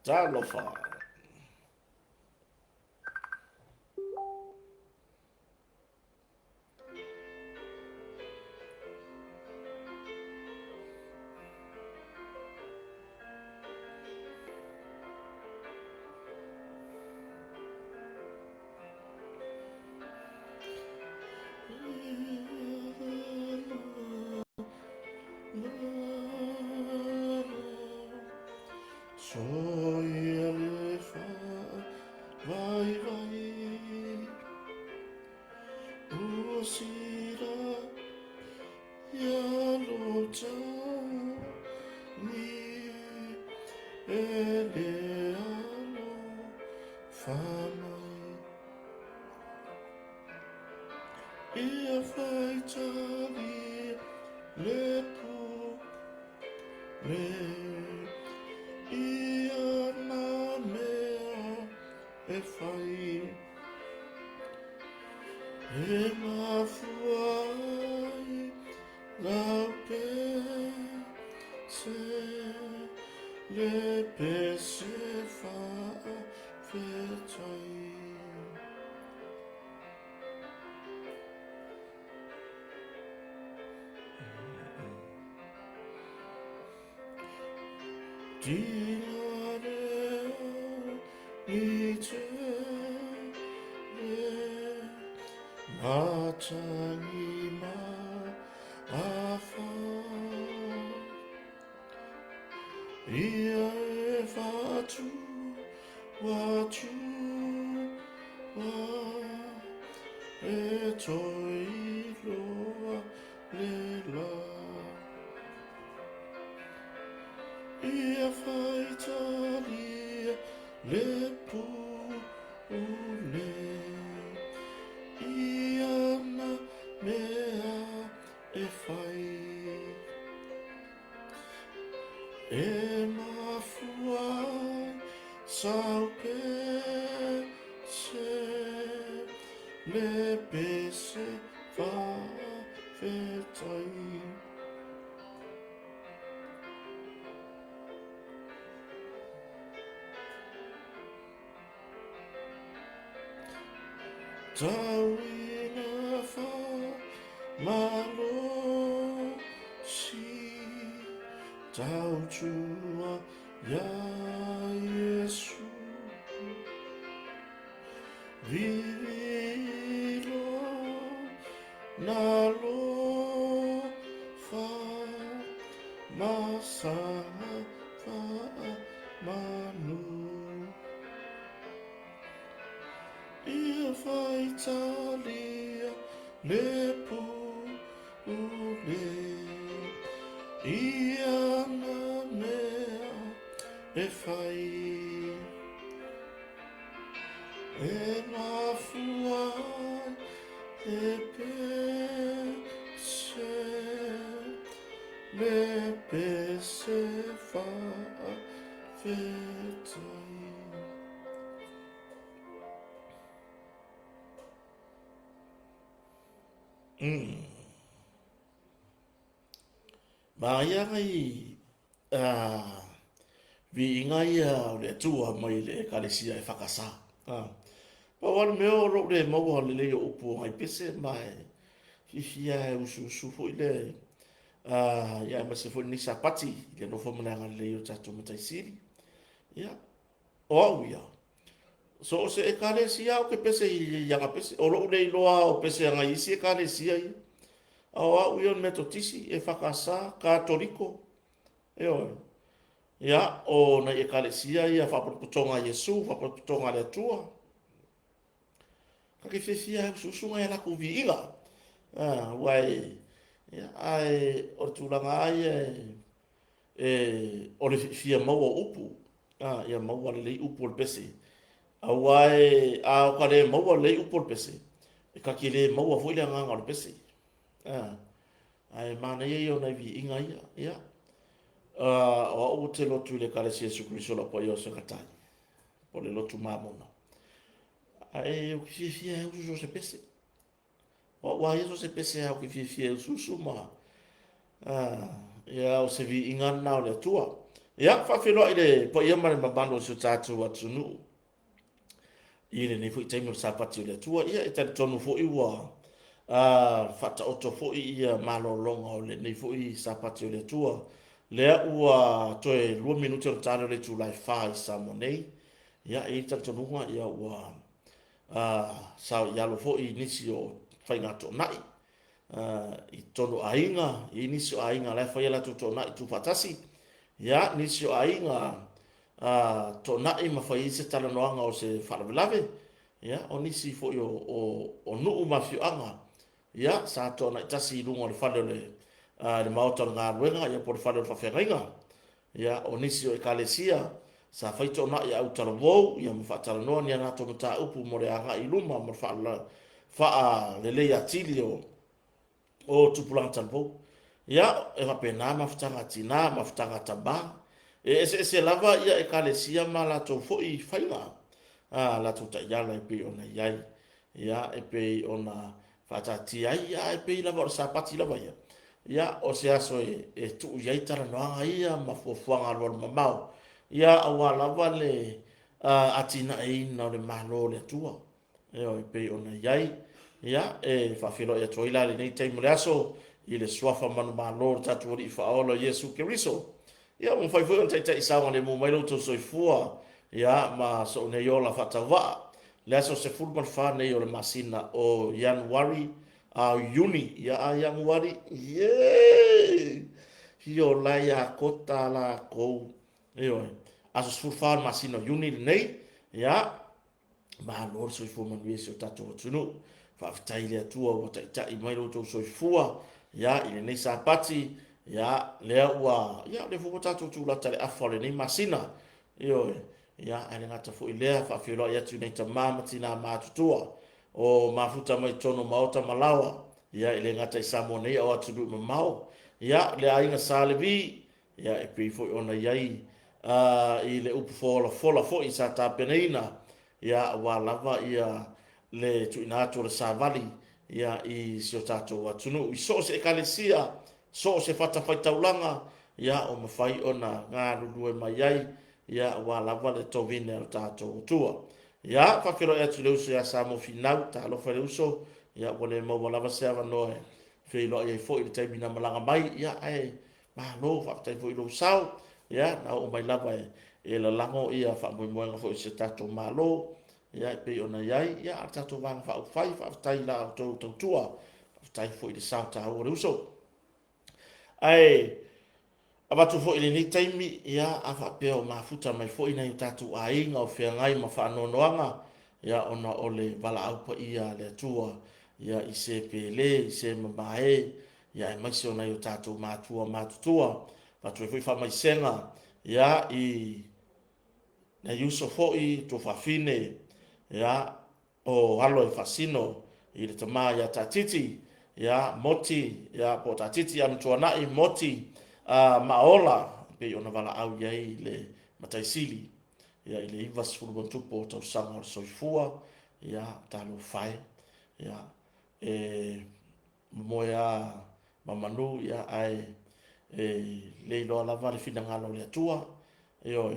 Talofa. Manaia ngai viiga ia o le Atua mai le Ekalesia e whakasā. Pau lava le mea o lou le maua lelei o upu o ngai pese ma e fiafia e usuusu foi le ia aemaise foi lenei Sapati i le alofa ma le agalelei o le tatou Matai Sili. Ia, o au ia, so o se Ekalesia ou te pese i ana pese. O lou le iloa o pese a nai isi Ekalesia ia. A o au ia o le Metotisi, EFKS, Katoliko, ioe. Ia, o nai Ekalesia ia Faapotopotoga a Iesu, Faapotopotoga a le Atua. Ka ke fiafia e usuusu ngai a latou viiga. Ah, ua e, ia, ae o le tulaga lava ia e, o le fia maua o upu, ah, ia maua lelei upu o le pese. Aua e, a o ka le maua lelei upu o le pese, e ka ke le maua foi le agaga o le pese. Ah, ae manaia ia o nai viiga ia. Ia, ah, o au ou te lotu i le Ekalesia Iesu Keriso o lau Paia o Sakatai, po o le lotu Mamona. Ae ou te fiafia e usu so o se pese. O au lava ia so o se pese lava ou te fiafia e usuusu ma, ah, ia o se viiga lena o le Atua. Ia, faafeiloai le paia ma le mamalu o si o tatou atunuu i lenei foi taimi o le Sapati o le Atua. Ia, e talitonu foi ua faataoto foi ia malologa o lenei foi Sapati o le Atua. Lea ua toe 2 minute ona ta lea o le itula e 4 i Samoa nei. Ia, e i ai le talitonuga ia ua sao i alo foi nisi o faiga toonai i totonu o aiga, e i ai nisi o aiga la e fai a latou toonai tuufaatasi, ia, nisi o aiga toonai ma fai ai se talanoaga o se faalavelave, ia, o nisi foi o nuu ma afioaga, ia, sa toonai tasi i luga o le fale o le maota o le galuega, ia po o le fale o le faafeagaiga. Ia, o nisi o ekalesia sa fai toonai a autalavou, ia ma faatalanoa ni a latou mataupu mo le agai i luma ma le faalelei atili o tupulaga talavou. Ia, e faapena mafutaga a tina, mafutaga a tama. E eseese lava ia ekalesia ma latou foi faiga, a latou taiala e pei ona i ai. Ia, e pei ona faataatia ai, ia, ae pei lava o le Sapati lava ia, ia, o se aso e tuu i ai talanoaga ia ma fuafuaga alualumamao, ia, aua lava le atinaeina o le Malo o le Atua, ioe, e pei ona i ai. Ia, e faafeiloai atu ai la i lenei taimi o le aso i le suafa manumalo o le tatou Alii Faaola o Iesu Keriso. Ia, ua mafai foi ona taitai saogalemu mai lo outou soifua, ia, ma sou nei ola faatauvaa. Le aso 14 nei o le masina o Ianuari, a o Iuni, ia, a Ianuari, ie! Hio la ia kota lakou. Ioe, aso 14 o le masina o Iuni lenei, ia, Malo le soifua manuia i si o tatou atunuu. Faafetai i le Atua ua taitai mai lo outou soifua ia, i lenei Sapati, ia, lea ua, ia, lea foi ua tatou tulata i le afa o lenei masina. Ioe, ia, ae le gata foi i lea, faafeiloai atu i nai tama ma tina matutua o mafuta mai totonu o maota ma laoa, ia, e le gata i Samoa nei a o atunuu mamao. Ia, le aiga Sa Levi, Ia, e pei foi ona i ai i le upu folafola foi sa tapenaina, ia, aua lava ia le tuuina atu o le savali, ia, i si o tatou atunuu. I so o se ekalesia, so o se fatafaitaulaga, ia, o mafai ona galulue mai ai, ia, aua lava le tovine a lo tatou Atua. Ia, faafeiloai atu i le uso ia Samo Finau, talofa i le uso, ia, ua le maua lava se avanoa e feiloai ai foi i le taimi na malaga mai, ia, ae Malo faafetai foi i lou sao, ia na oo mai lava e lalago ia faamoemoega foi o si o tatou Malo, ia e pei ona i ai, ia a o le tatou Vaega Faaupufai, faafetai i la outou tautua, faafetai foi i le sao taua o le uso. Ae avatu foi i lenei taimi, ia a faapea o mafuta mai foi nai o tatou aiga o feagai ma faanoanoaga, ia ona o le valaau paia a le Atua, ia i se pele, i se mamae, ia aemaise o nai o tatou matua matutua. Avatu ai foi faamaisega ia i nai uso foi tuafafine ia o alo e faasino i le tama ia Taatiti ia Moti ia po o Taatiti Amituanai Moti Maaola e pei ona valaau i ai le Matai Sili ia i le 90 ma tupu o tausaga o le soifua ia talofa e ia e momoe a ma manu, ia, ae e le iloa lava le finagalo o le Atua, ioe,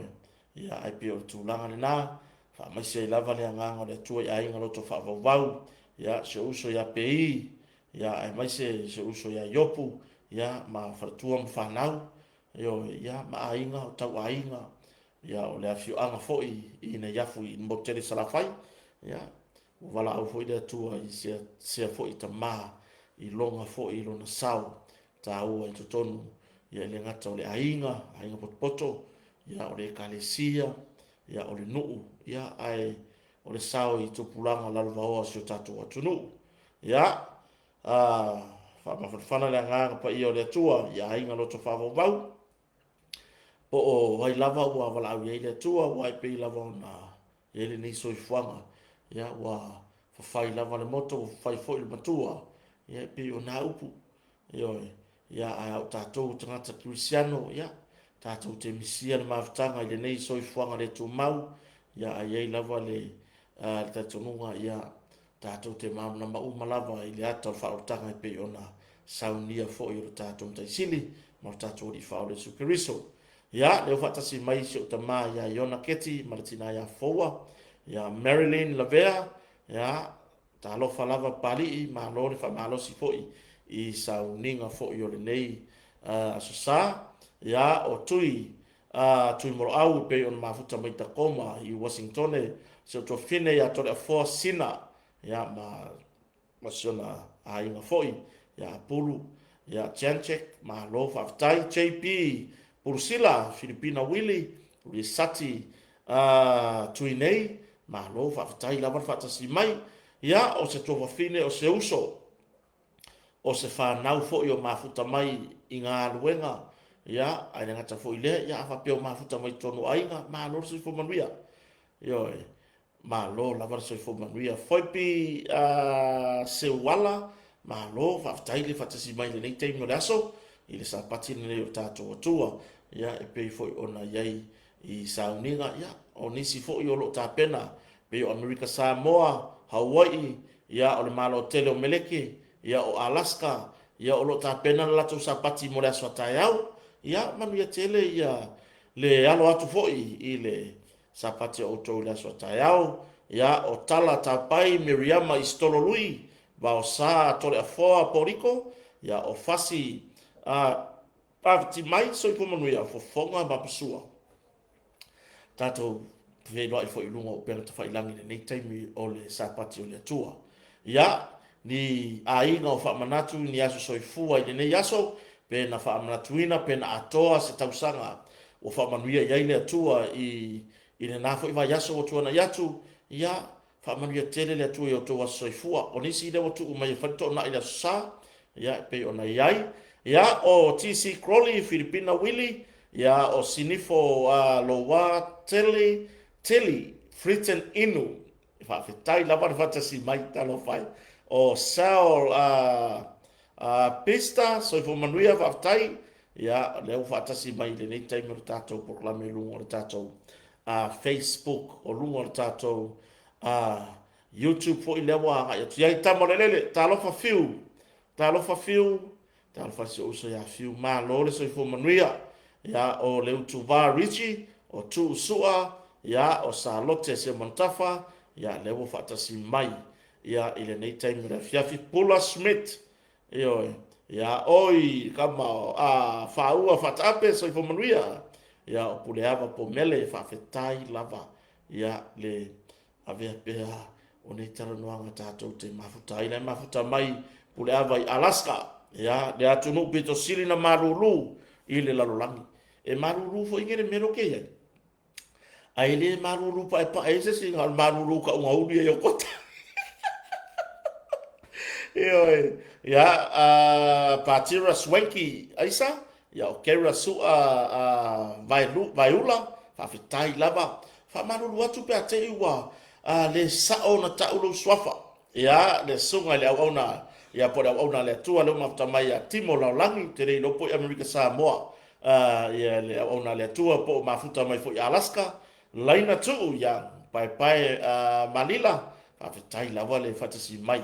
ia, ae pei o le tulaga lena, faamaise ai lava le agaga o le Atua i aiga loto faavauvau, ia, si ou uso ia Pei, ia, aemaise si ou uso ia Iopu, ia, ma faletua ma fanau, ioe, ia, ma aiga, o tauaiga, ia, o le afioaga foi i Neiafu i le motu tele i Salafai, ia, Ua valaau foi le Atua i sea foi tama i lona foi i lona sao taua i totonu, ia e le gata o le aiga, aiga potopoto, ia o le ekalesia, ia o le nuu, ia ae o le sao i tupulaga lalovaoa o si o tatou atunuu. Ia, faamafanafana le agaga paia o le Atua i aiga loto faavauvau, po o ai lava ua valaau i ai le Atua, aua e pei lava ona i ai lenei soifuaga, ia ua fafai lava le moto, ua fafai foi le matua, ia e pei o na upu, ioe, ia ae o tatou o tagata kerisiano, ia tatou te misia le mafutaga i lenei soifuaga le tumau, ia ae i ai lava le talitonuga, ia tatou te malamalama uma lava i le ata o le faaolataga e pei ona saunia foi e lo tatou Matai Sili ma lo tatou Alii Faaola Iesu Keriso. Ia, lea ua faatasi mai si ou tama ia Iona Keti ma le tina ia Foua, ia Marilyn Lavea, ia, talofa lava Papalii, malo le faamalosi foi i sauniga foi o lenei Aso Sa. Ia, o Tui, Tui Moloau e pei ona mafuta mai Tacoma i Uasingitone, si ou tuafafine ia Toleafoa Sina, ia, ma si ona aiga foi ia Pulu, ia Janchek, malo faafetai. JP Pulusila, Filipina Willy, Risati Tuinei, malo faafetai lava le faatasi mai. Ia, o se tuafafine, o se uso, o se fanau foi o mafuta mai i galuega, ia, ae le gata foi i lea, ia a faapea o mafuta mai totonu o aiga, malo le soifua manuia. Ioe. Malo lava le soifua manuia. Foipi Seuala, malo faafetai le faatasi mai i lenei taimi o le aso i le Sapati lenei o le tatou Atua. Ia e pei foi ona i ai i sauniga, ia o nisi foi o lo o tapena pei o Amerika Samoa, Hawaii, ia o le Malo tele o Meleke, ia o Alaska, ia o lo o tapena le latou Sapati mo le aso a taeao. Ia manuia tele ia le alo atu foi i le Sapati o outou i le aso a taeao. Ia, o Tala Tapai Miriama Isitolo Lui, Vaosa Toleafoa Poriko, ia, o Fasi Pavati Mai, Soifua Manuia, Fofoga ma Masua. Tatou feiloai foi i luga o upega tafailangi i lenei taimi o le Sapati o le Atua. Ia, ni aiga o faamanatu i ni aso soifua i lenei aso, pe na faamanatuina pe na atoa se tausaga ua faamanuia i ai le Atua i i lena foi vaiaso ua tuanai atu, ia, faamanuia tele le Atua i outou aso soifua. O nisi lea ua tuu mai e fai le toonai i le Aso Sa, ia, e pei ona i ai. Ia, o TC Crowley, Filipina Willie, ia, o Sinifo Loua Tele, Teli, Fritton Inu, Faafetai lava le faatasi mai, talofa e. O Sal Pista, soifua manuia, faafetai. Ia, o lea ua faatasi mai i lenei taimi o le tatou polokalame i luga o le tatou Facebook, o luga o le tatou YouTube foi lea ua agai atu i ai. Tama o le lele, talofa Fiu, talofa Fiu, Talofa i si ou uso ia Fiu, malo le soifua manuia. Ia, o Leutuva Richie, o Tuu Sua, ia, o Salote Seumanutafa, ia, lea ua faatasi mai, ia, i lenei taimi o le afiafi. Pula Smith, ioe, ia, oi, kama o, a, Faaua Faataape, soifua manuia. Ia, o Puleava Pomele, faafetai lava, ia, le Avea pea o nei talanoaga tatou te mafuta ai. La e mafuta mai Puleava i Alaska, ia, le atunuu pito sili na malulu i le lalolagi. E malulu foi le mea lea ke i ai. Ae le malulu paepae ai se isi, na o le malulu kaugauli ai o kota. Ioe, ia, Patira Swanky Aisa, ia, o Kera Sua Vaeula, faafetai lava. Faamalulu atu pe a te i ua le sao ona tau lou suafa. Ia, le susuga i le auauna, ia po o le auauna a le Atua lea ua mafuta mai ia Timo Laolagi, ou te le iloa po i Amerika Samoa, ia le auauna a le Atua po o mafuta mai foi i Alaska. Laina Tuu, ia, Paepae Malila, faafetai lava le faatasi mai.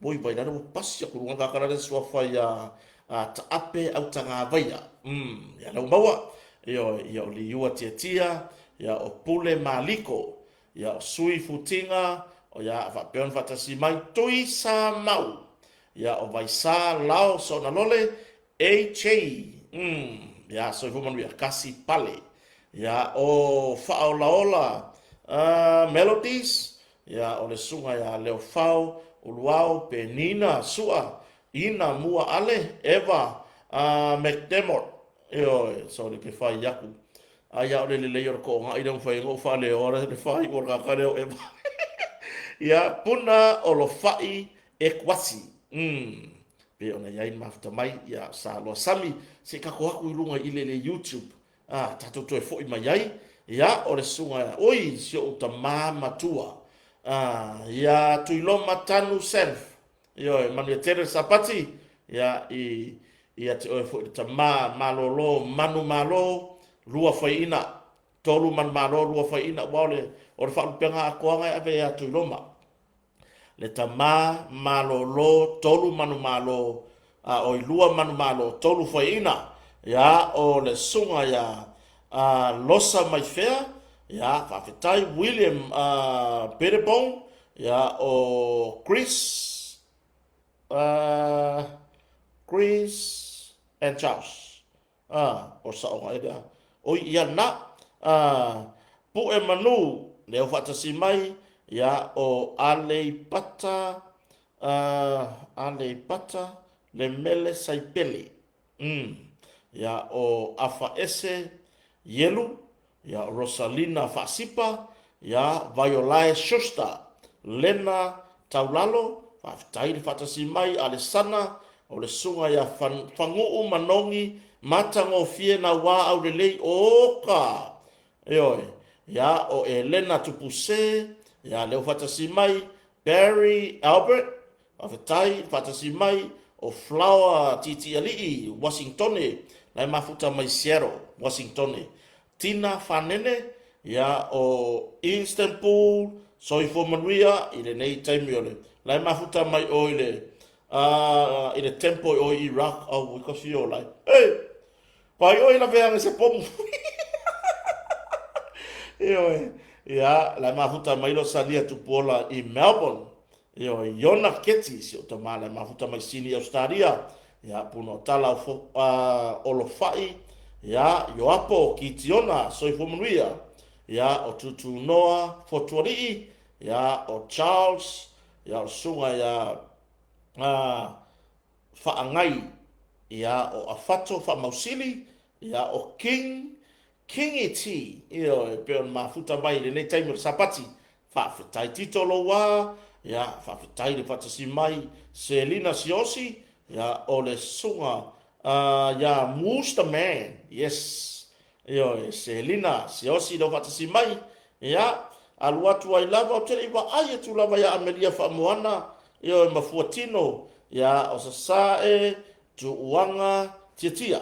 Oi vai lale ua pasi aku luga kaka lale suafa ia Taape Autagavaia. Ia lea ua maua. Ioe, ia o Liua Tiatia, ia o Pule Maliko, ia o Sui Futiga, o ia faapea ona faatasi mai Tui Samau, ia o Vaisa Lao Soonalole, AJ, ia soifua manuia, Kasi Pale, ia o Faaolaola Melodies, ia o le susuga ia Leofao Uluao Penina Sua Ina Mua Ale Eva McDermott, ioe, sorry ke fai aku. Ai a o le lelei o le toonai lea ua mafai ai ona ou faaleoa le faaiu o le tagata lea o Eva. Ia, Puna Olofai Ekuasi. Pei ona i ai le mafuta mai, ia, Saloa Sami, se i tatou atu i luga i le YouTube, a, tatou toe foi mai ai, ia, o le susuga, oi, si ou tamā matua, a, ia Tuiloma Tanu Senf, ioe, manuia tele le Sapati, ia, i, ia te oe foi le tamā malōlō manumalo, lua faiina, tolu manumalo, lua faiina, aua o le, o le faalupega atoaga e ave ia Tuiloma. Le tama malolo tolu manumalo, a oi lua manumalo tolu faiaina, ia o le susuga ia Losa Maifea, ia, faafetai William Pettibone, ia, o Chris, Chris and Charles. O saoga e lea. Oi ia na, Pu'e Manu, lea ua faatasi mai, ia, o Aleipata, Aleipata, le mele Saipele. Ia, o Afaese Ielu, ia, o Rosalina Faasipa, ia, Vaiolae Schuster, Lena Taulalo, faafetai le faatasi mai, Alesana, o le susuga ia Faguu Manogi Matagofie Nauā Aulelei, oka! Ioe, ia, o Elena Tupuse, ia, lea ua faatasi mai, Barry Albert, Faafetai faatasi mai o Flower Tiitiialii, Uasintone, la e mafuta mai Seattle, Uasintone. Tina Fanene, ia, o Istanbul, soifua manuia i lenei taimi o le, la e mafuta mai o i le, i le temple o Iraq, au i ka fio lai. Hey! Pai oi laveaga se pomu. Ioe, ia, la e mafuta mai lo Salia Tupuola i Melbourne. Ioe, Iona Keti, si o tama la e mafuta mai Sini Australia. Ia, Puno Tala o fo, Olofai, ia, Ioapo Kitiona, soifua manuia. Ia, o Tutunoa Fotualii, ia, o Charles, ia, o Suga ia, Faagai, ia, o Afato Faamausili, ia, o King, Kingi T, ioe, e pei ona mafuta mai i lenei taimi o le Sapati. Faafetai Tito Louā, ia, faafetai le faatasi mai, Selina Siosi, ia, o le susuga ia Moose the Man, yes, ioe, Selina Siosi lou faatasi mai, ia, alu atu ai lava, ou te le i vaai atu lava ia Amelia Faamoana, ioe, ma Fuatino, ia, o Sasae, Tuuaga, Tiatia,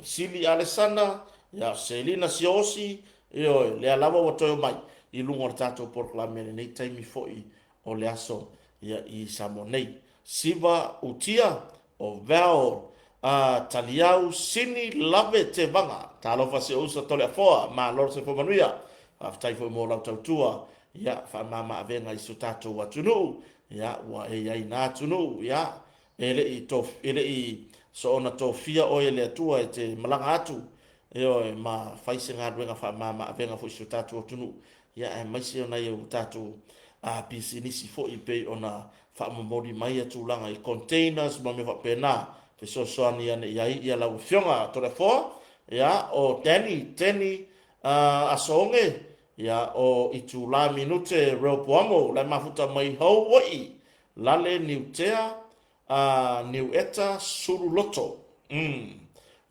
Sili Alesana, ia, Selina Siosi, ioe, lea lava ua toe omai i luga o le tatou polokalame i lenei taimi foi o le aso ia i Samoa nei. Siva Utia, o Val a Taliau Sini Lave Tevaga. Talofa si ou uso Toleafoa, malo le soifua manuia. Faafetai foi mo lau tautua, ia faamama avega i si o tatou atunuu, ia ua e i ai na atunuu, ia e le i e le i soona tofia oe e le Atua e te malaga atu, ioe, ma fai se galuega faamama avega foi i si o tatou atunuu, ia aemaise o nai o tatou pisinisi foi e pei ona faamomoli mai tulaga i containers ma mea faapena, fesoasoani ane i ai ia lau Afioga Toleafoa, ia, o Danny, Danny Asoge, ia, o Itula Minute Reopoamo, la e mafuta mai Hawaii, Lale Niutea, Niueta Sululoto,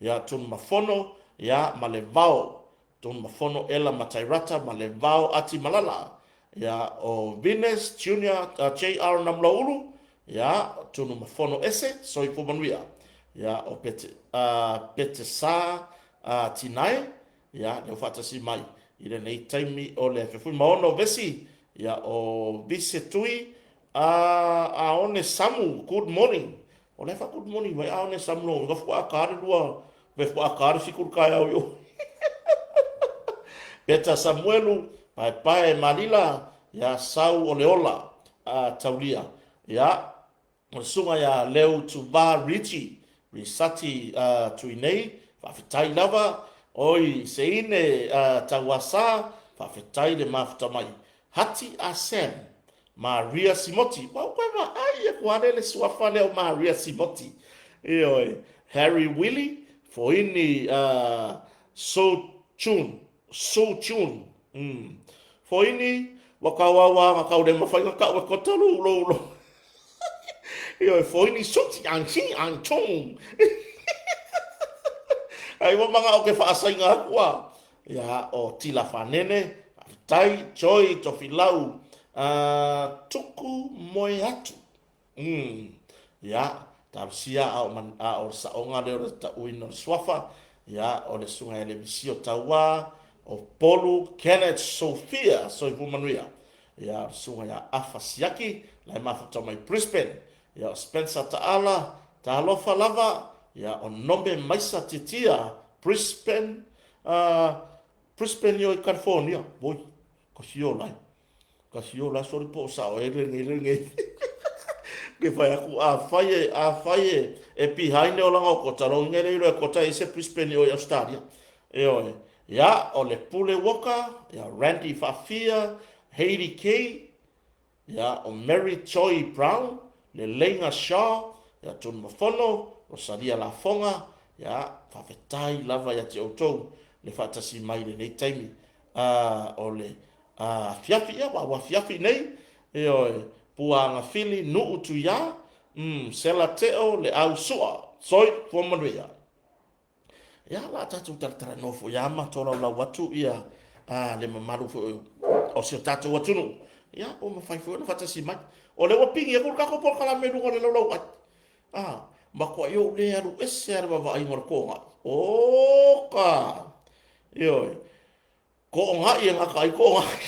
ia, Tunumafono, ia, ma le Vao, Tunumafono Ela Matairata ma le Vao Ati Malala, ia, o Venus Junior, JR Namulaulu, ia, Tunumafono Ese, Soifua Manuia, ia, o Pete, Petesa Tinae, ia, lea ua faatasi mai i lenei taimi o le afiafi. Maono Vesi, ia, o Vise Tui, Aone Samu, good morning. O la e fa good morning mai Aone Samu no, nga fua ka le lua, ve fua ka le fiku le kaeao i o. Peta Samuelu, paepae Malila, ia Sau o le ola, Taulia. Ia, o le susuga ia Leu Tuva Richie, Risati Tuinei, faafetai lava, oi Seine Tauasa, faafetai le mafuta mai. Hati a Sam, Maria Simoti, ua ou koe vaai aku lava lea i le suafa lea o Maria Simoti. Ioe, Harry Willie, Foini So Chun, So Chun, Foini, ua kauaua nga kau le mawhai nga kau e kota lou lou lou. Ioe, Foini Suti ang chi ang chong. Ai ua manga o ke whaasainga aku a. Ia, o Tila Fanene, faafetai, Joy Tofilau, tuku moe atu. Ia, talosia a o, man, a o le saoga lea o le tauina o le suafa, ia, o le susuga ia Lemisio Tauā, o Polu Kenneth Sophia, soifua manuia. Ia, o le susuga ia Afa Siaki, la e mafuta mai Brisbane. Ia, o Spencer Taala, talofa lava, ia, o Nome Maisa Titia, Brisbane. Brisbane io i California. Oi, ka fio lai. Ka fio lai sori po o sao e le nei le nei. Ke whai aku, a whai e, a whai e, e behind e olanga o kota, rongi ngai le ilo e kota e se Brisbane io i Australia. E oe, ia, o le Pule Walker, ia Randy Faafia, Heidi Kay, Ia, o Mary Joy Brown, Leleiga Shaw, ia Tunumafono, Rosalia Lafoga, ia, faafetai lava ia te outou le faatasi mai i lenei taimi o le afiafi, ia, ua afiafi nei, ioe, Pua Agafili, Nuu Tuiā, Sela Teo, Leau Sua, Soifua manuia. Ia, la tatou talatalanoa foi lava ma tolaulau atu ia le mamalu foi o si o tatou atunuu. Ia, ua mafai foi ona faatasi mai. O lea ua pigi atu le tatou polokalame i luga o le laulau ai. Ah, matuai ou le alu ese lava i le vaavaaiga o le togai. Oka! Ioe. Toonai e gata ai toonai.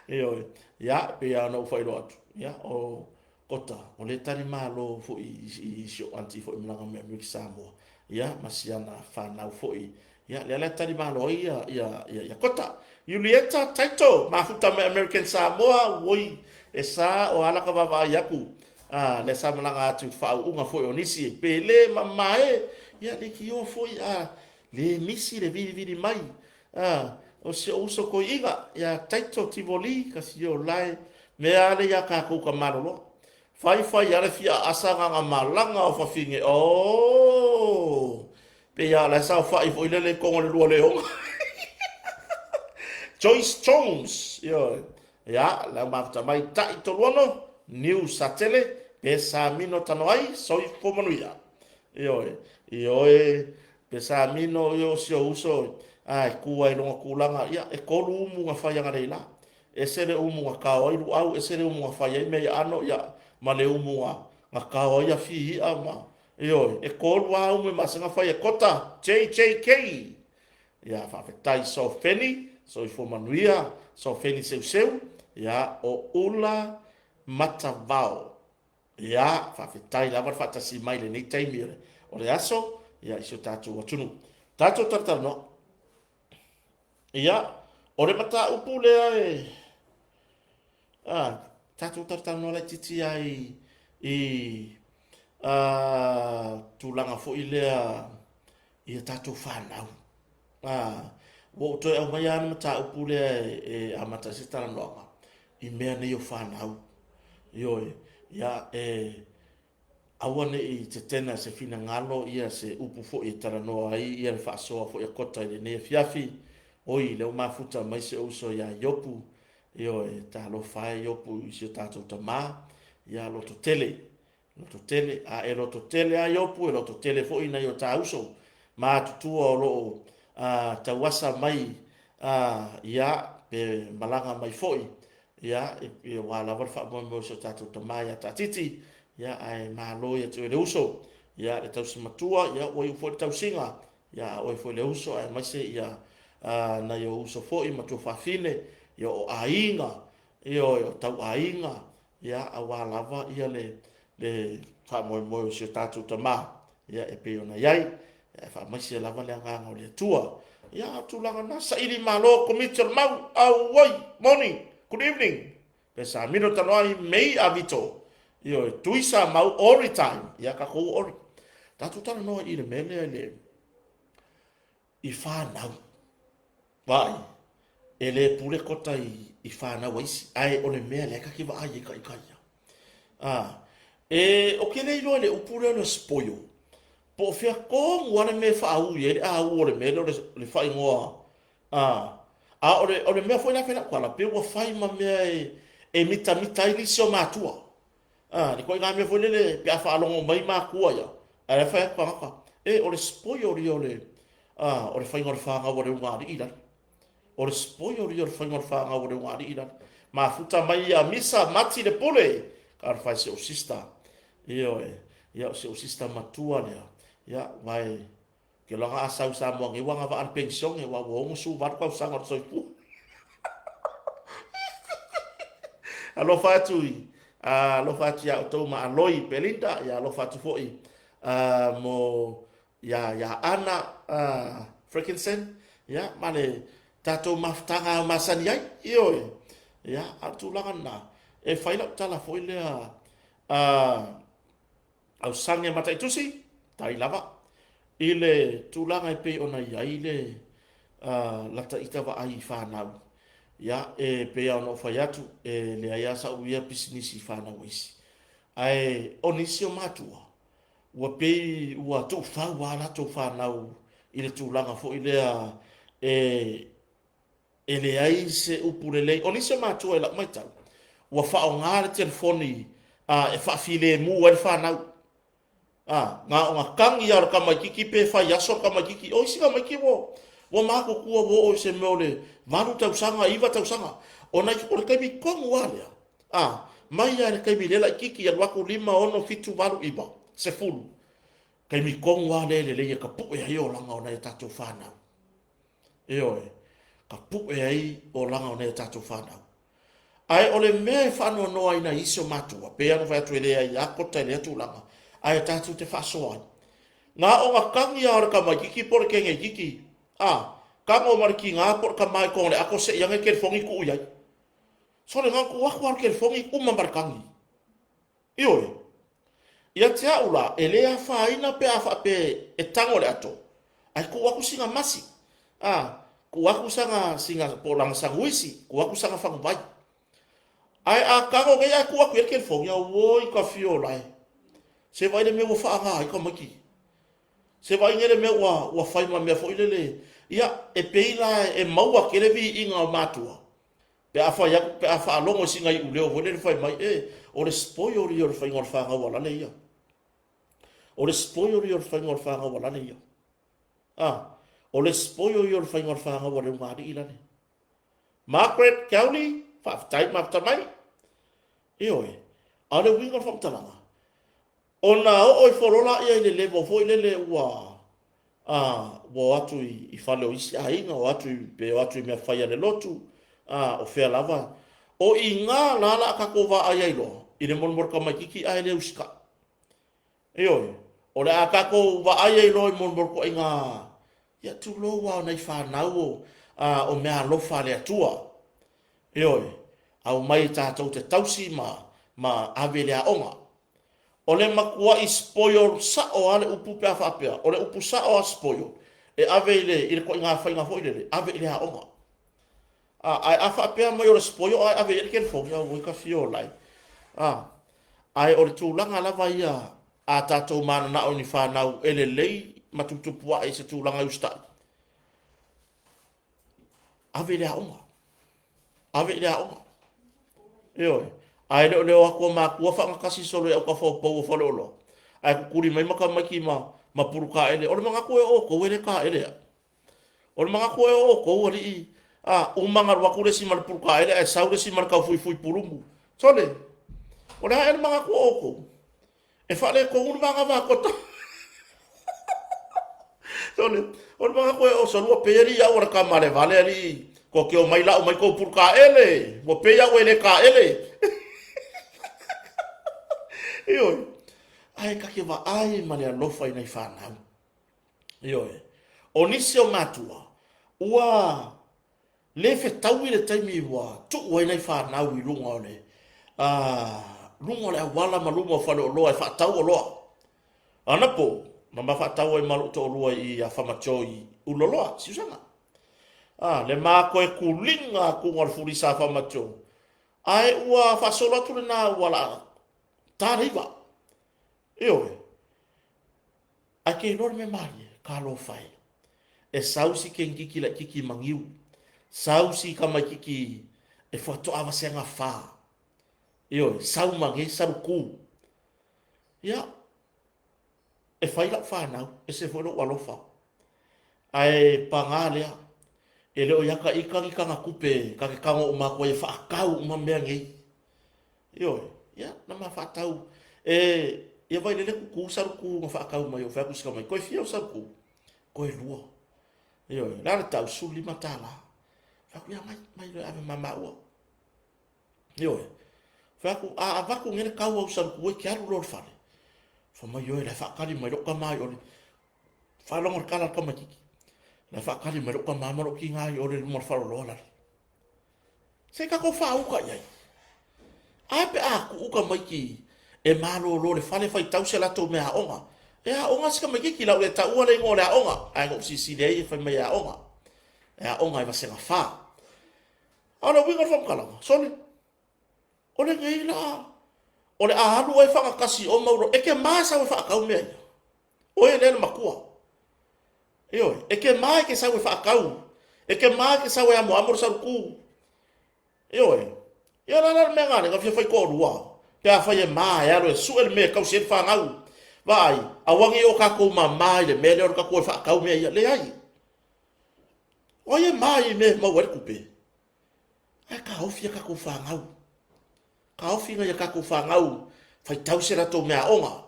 Ioe. Ia, pei lava ona ou faailoa atu, ia, o Kota, o lea tali malo foi i si ou aunty foi malaga mai Amerika Samoa, ia, ma si ana fanau foi. Ia, lea la e tali malo ai ia, ia, ia, ia Kota. Julieta Taito, mafuta mai American Samoa, oi, e sa o ala ka vaavaai atu, a, lea sa malaga atu i le faauuga foi o nisi e Pele ma Mae, ia, leitioa foi a Le misi le vilivili mai a o si ou uso toeaina ia Taito Tivoli ka si o lae mea ale ia tatou ka maloloa. Fai fai a le fia aasa na na malaga o fafine oh pei a o lae saofai foi lele i totonu o le lua leoga. Joyce Jones ioe ia lau mafuta mai Tai Toluono Niu Satele Pesamino Tanoai Soifua Manuia. Ioe, ioe, Pesamino io si ou uso a e ku ai lona tulaga, ia, e kolu umu na fai ananei la. Ese le umu na kao ai luau, ese le umu na fai ai mea i aano, ia, ma le umu na, na kao ai afi i'a ma, ioe, e kolu a umu e masega fai e Kota, JJK. Ia, faafetai Sofeni, soifua manuia, Sofeni Seuseu, ia, o Ula Matavao. Ia, faafetai lava le faatasi mai i lenei taimi o le aso, ia, i si o tatou atunuu. Tatou talatalanoa. Ia, o le mataupu lea e... Ah, tatou talatalanoa laitiiti ai i tulaga foi lea i a tatou fanau. Ah, ua ou toe aumaia lava le mataupu lea e amata ai se talanoaga i mea nei o fanau. Ioe, ia, e aua ne i tetena se finagalo ia se upu foi e talanoa ai ia le faasoa foi a Kota i lenei afiafi. Oi, lea ua mafuta mai si ou uso ia Iopu. Ioe, talofa e Iopu i si o tatou tama. Ia, lototele. Lototele, a e lototele a Iopu, e lototele foi nai o ta uso matutua o lo o tauasa mai ia, pe malaga mai foi, ia, aua lava le faamoemoe o si o tatou tama ia Taatiti, ia, ae malo ia te oe le uso, ia, le tausi matua, ia, ua iu foi le tausiga, ia a oe foi le uso, aemaise ia nai ou uso foi ma tuafafine, ia, o aiga, ioe, o tauaiga, ia, aua lava ia le, le faamoemoe o si o tatou tama, ia, e pei ona i ai, ae faamaise lava le agaga o le Atua. Ia, o tulaga na, saili malo, Komiti o le Mau, auoi, morning, good evening, Pesamino Tanoai, mei a Vito, ioe, Tuisa Mau, ori time, ia, tatou ori. Tatou talanoa i le mea lea i le, i fanau. Vaai, e le pule kota i fanau a isi, ae o le mea lea ta te vaai ai ta ita ia. A, e, o ke le iloa i le upu lea o le spoil, po o fea tonu lava le mea e faaui ai le au o le mea lea o le faaigoa, a, a o le, o le mea foi la e fai lau tala, pei ua fai ma mea e mitamita ai nisi o matua. A, le ituaiga mea foi lele pe a faalogo mai matua ia, ae la e fai atu tagata, e, o le spoil ia o le, a, o le faiga o le fanau a le ulugalii lale. O le spoil ia o le faiga o le fanau a le ulugalii lale. Mafuta mai ia Misa Mati le Pule, talofa e si ou sister. Ioe, ia o si ou sister matua lea, ia, vae, Ke loaga a sau Samoa nei ua agavaa le penisione aua ua 68 tausaga o le soifua. Alofa atu i alofa atu ia outou ma Aloi Belinda, ia alofa atu foi mo Iā, iā Ana Frickenson, ia, ma le tatou mafutaga o masani ai, ioe, ia, a o le tulaga lena, e fai lau tala foi lea, Ausage Mataitusi, tai lava, i le tulaga e pei ona i ai le lata ita vaai i fanau, ia, e pei lava ona ou fai atu, e leai lava sau ia pisinisi i fanau a isi. Ae o nisi o matua, ua pei ua tuufau lava a latou fanau i le tulaga foi lea e e leai se upu lelei. O nisi o matua i lau matau, ua faaaoga le telefoni e faafilemu ai le fanau. A, na ona tagi lava o le tamaitiiti pe fai aso le tamaitiiti. O isi tamaiti ua ua matutua ua oo i se mea o le 8 tausaga, 9 tausaga. O nai, o le taimi tonu lava lea, a, mai lava i le taimi lea laitiiti alu atu 5, 6, 7, 8, 9, 10, taimi tonu lava lea e lelei e tapue ai olaga o nai a tatou fanau. Ioe, tapue ai olaga o nai a tatou fanau. Ae o le mea e faanoanoa ai nai isi o matua, pei lava ona fai atu e leai lava kota i lea tulaga, ae tatou te faasoa ai. Na ona tagi lava o le tamaitiiti po o le teineitiiti, a, tago ma le tiga po o le tama i totonu o le ato sei ane le telefoni tuu i ai. Sole, na ona tuu atu lava o le telefoni uma ma le tagi. Ioe. Ia te au la, e le afaina pe a faapea e tago le ato, ae tuu atu sina masi, a, tuu atu sana, sina, po o lana sanuisi, tuu atu sana faguvai. Ae a tago nei ae tuu atu i ai le telefoni, auoi ka fio lae. Se vaai le mea ua faaaga ai tamaiti. Se vaai nei le mea ua, ua fai ma mea foi lele, ia, e pei la e maua tele viiga o matua, Pe a fai atu, pe a faalogo i sina iuleo foi lele fai mai, e, o le spoil ia o le faiga o le fanau a lale ia. O le spoil ia o le faiga o le fanau a lale ia. A, o le spoil ia o le faiga o le fanau a le ulugalii lale. Margaret Cowley, faafetai mafuta mai. Ioe, a o le uiga o le faamatalaga, Ona oo ifo loa lea i le level foi lele ua a ua o atu i fale o isi aiga, o atu i, pe o atu i mea fai a le lotu, a o fea lava. O i ina la la a tatou vaai ai loa i le molimoli tamaitiiti ae le usitai. Ioe, o le a tatou vaai ai loa i molimoli ituaiga, ia tulou lava o nai fanau o, a, o meaalofa a le Atua. Ioe, aumai tatou te tausi ma, ma ave i le aoga. O le matuai spoil sao lava le upu pe a faapea, o le upu sao lava spoil, e ave i le, i le ituaiga faiga foi lele, ave i le aoga. A, ae a faapea mai o le spoil ae ave i ai le telefoni, auoi ka fio lai. A, ae o le tulaga lava ia a tatou mananao i ni fanau e lelei ma tuputupuae i se tulaga e usitai, ave i le aoga. Ave i le aoga. Ioe. Ae le o le o atu o matua faagatasi solo i autafa o pou o faleoloa, ae tutuli mai ma tamaiti ma, ma pulu taele. O le manatu e o outou e le taele au. O le manatu e o outou alii, a, uma ona alu atu le isi ma le pulu taele ae sau le isi ma le taufuifui pulumu. Sole, o le a ea le manatu o outou? E faaletonu le vaga vakota. Sole, o le manatu e oso lua pei alii au o le tama le vale alii ko ke o mai lau mai kou pulu kaele, ua pei au e le kaele. Ioe, ae ta te vaai ma le alofa i nai fanau. Ioe, o nisi o matua, ua le fetaui le taimi ua tuu ai nai fanau i luga o le luga o le auala ma luma o faleoloa e faatau oloa. Anapo, na ma faatau ai ma lou toalua i Afamacho i Ululoloa, Siusaga. A, le ma toe tuliga atuga o le fulisa Afamacho, ae ua faasolo atu lena ua laa ta le iva. Ioe. Ae ke iloa le mea malie, talofa e. E sau si kenikiki laititi magiu, sau si tamaititi e faatoa vaseaga fa. Ioe, sau ma nei saluku. Ia, e fai lau fanau, ese foi lou alofa. Ae paga lea, e le o ia ta ita ni tana tupe ta te tago uma atu ai e faatau uma mea nei. Ioe, ia, na ma faatau. E, ia vai lele kuku saluku na faatau mai o fai atu i si tamaiti, koe fia o saluku? Koe lua. Ioe, o le a le tau? $15. Fai atu, ia mai, mai loa e ave ma maua. Ioe. Fai atu, a avatu nei le tau au saluku e te alu loa i le fale. Fai mai, ioe, la e faatali mai lou tama i o le. Faalogo le kala a le tamaititi. La faatali mai lou tama ma lou tiga i ole luma o le faleoloa lale. Se i tatou faauta i ai. Ae pe a tuu tamaiti e malolo le fale faitau se latou mea aoga. E aoga si tamaititi lau le taua le igoa o le aoga, ae na ou silasila ai e fai mai e aoga. E aoga i vasega fa. A o le uiga o le faamatalaga, sole, o lenei la, o le a alu ai fagatasi o maulo, e te ma sau e faatau mea ia. Oe lea le matua. Ioe, e te ma e te sau e faatau, e te ma e te sau e amoamo le salutu. Ioe, ia la la le mea na fia fai toalua, pe a fai e ma e alu e sue le mea e tausi ai le fanau. Vaai, aua ne i o tatou mama i le mea lea o le tatou e faatau mea ia. Leai. O ai e ma i mea e maua ai le tupe? Ae taofi a tatou fanau. Taofi nai a tatou fanau faitau se latou meaaoga.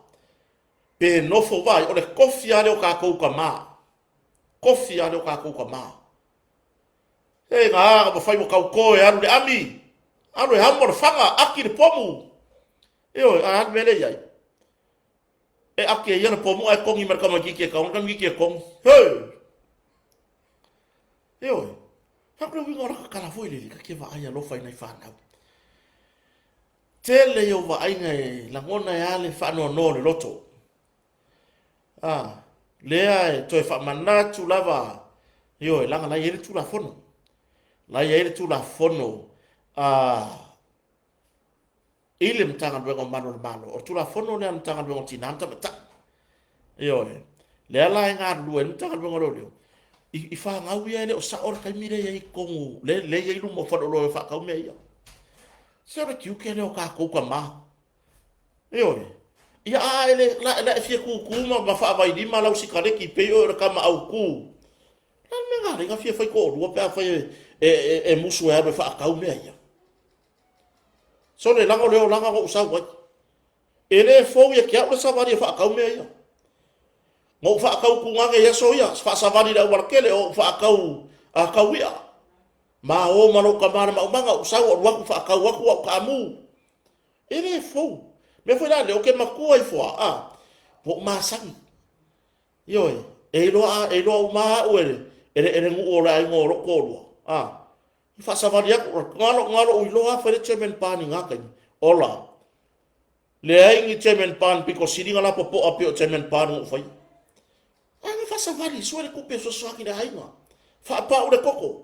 Pe nofo vai, o le tofi lava lea o tatou tama. Tofi lava lea o tatou tama. E na ua fai ua tauto e alu le ami, alu e amo le faga, aki le pomu. Ioe, a le mea lea i ai. E ake ia le pomu ae togi mai le tamaitiiti e tago, tamaitiiti e togi. Hei! Ioe, faapea le uiga o laka tala foi lele, ta te vaai alofa i nai fanau. Tele ia o vaaiga e lagona ai lava le faanoanoa o le loto. A, lea e toe faamanatu lava, ioe, leaga la e i ai le Tulafono. La e i ai le Tulafono a i le Matagaluega o Malu o le Malo. O le Tulafono lea a le Matagaluega o Tina ma Tamaitai. Ioe. Lea la e galulue ai le Matagaluega o Leoleo i fanau ia e le o sao le taimi lea e i ai i totonu, lea e i ai luma o faleoloa e faatau mea ia. Se o le tiute lea o tatou tama. Ioe. Ia a e le, la, la e fia tutu ma, ma faavailima lau sikaleti pei oe o le tama autu. La le mea na fia fai toalua pe a fai e, e, e, e musu e alu e faatau mea ia. Sole, leaga o le olaga na ou sau ai. E le fou ia te au le savali e faatau mea ia. Na ou faatau tugane i aso ia, faasavali i le aualatele, o ou faatau a tau i'a. Ma o ma lou tama le maumaga, ou sau ou alu atu faatau atu au taamu. E le fou. Mea foi la lea, ou te matua ifo a, a, ua ou masani. Ioe, e iloa, e iloa uma au e le, e le, e le nuu o le aiga o lou toalua. A, i faasavali atu, na o lou iloa lava fai le German Barn i na taimi. Ola, leai ni German Barn pito sili ona lapopoa pei o German Barn na ou faia. Ae na faasavali, sue le tupe e fesoasoani i le aiga. Faapau le koko.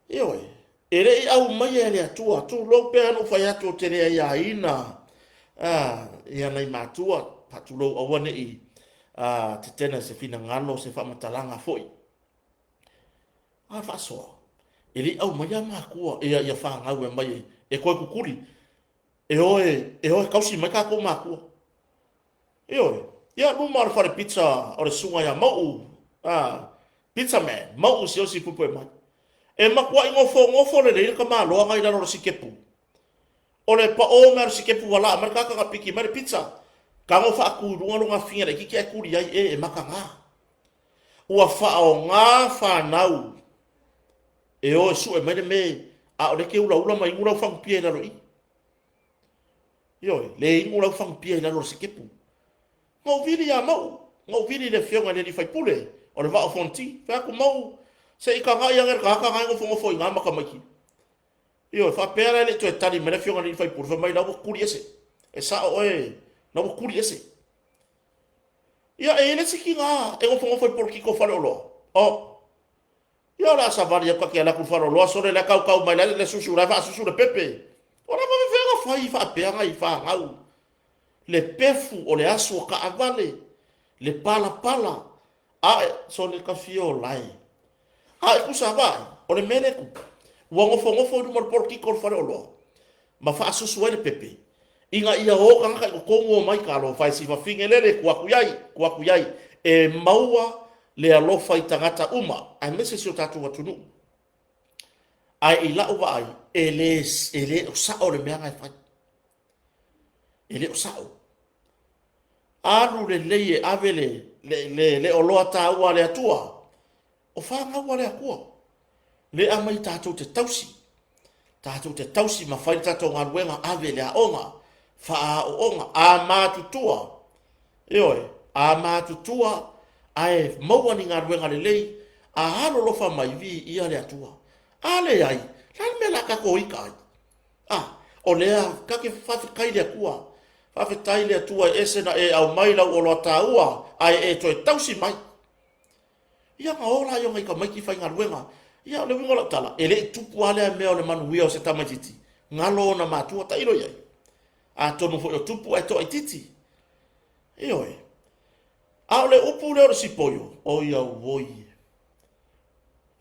Ioe, e le i aumaia e le Atua, tulou pea ona ou fai atu ou te le aiaina ia nai matua, faatulou aua ne i tetena i se finagalo, se faamatalaga foi. A faasoa, e le i aumaia matua ia, ia fanau e mai e toe tutuli, e o e, e o e tausi mai tatou matua. Ioe, ia luma o le fale pizza o le susuga ia Mauu, a, Pizza Man, Mauu Siaosi Puepue mai. E matuai nofonofo lelei le tamaloa na i lalo o le sikepu. O le pao mai o le sikepu ua laa mai le tagata na piki mai le pizza. Tago faatu i luga lona afiga laitiiti ae tuli ai, e, e mataga. Ua faaaoga fanau e o e sue mai le me, a o lea e te ulaula ma inu lau fagupia i lalo i i. Ioe, le inu lau fagupia i lalo o le sikepu. Na ou vili ia Mauu, na ou vili i le afioga i le alii faipule o le Vaa o Fonoti. Fai atu, Mauu, se i tagai ane le tagata na e nofonofo i ina ma tamaiti. Ioe, faapea la e le i toe tali mai le afioga i le alii faipule, fai mai la ua tuli ese. E sao oe, la ua tuli ese. Ia, e i ai le isi tina e nofonofo i polokiki o faleoloa. Oh, Ia o le a savali atu ta te alu atu i le faleoloa sole la e tautau mai la le susu la e faasusu le pepe. O le a faapefea ona fai faapea nai fanau? Le pefu o le asu o taavale, le palapala, ae sole ka fia ola e. A e tusa vaai, o le mea lea e tupu, ua nofonofo i luma o le polokiki o le faleoloa ma faasusu ai le pepe, ina ia o tagata i totonu omai talofa e si fafine lele tuu atu i ai, tuu atu i ai, e maua le alofa i tagata uma, aemaise si o tatou atunuu. Ae i lau vaai, e le, e le o sao le mea na e fai. E le o sao. Alu lelei e ave le, le, le, le oloa taua a le Atua, O fanau a le Atua, le aumai tatou te tausi, tatou te tausi ma fai le tatou galuega, ave i le aoga, faaaooga, a matutua, ioe, a matutua, Ae maua ni galuega lelei, a alolofa mai, viia le Atua. A leai, le a le mea o le a tatou ita ai? A, o lea ta te faafetai i le Atua. Faafetai i le Atua e ese na e aumai lau oloa taua, ae e toe tausi mai. Ia ona o lea o nai tamaiti faigaluega. Ia o le uiga o lau tala, e le i tupu lava lea mea o le manuia o se tamaitiiti, galo ona matua, tailo i ai. Atonu foi o tupu ae toaitiiti. Ioe. A o le upu lea o le sipoio, oi auoi.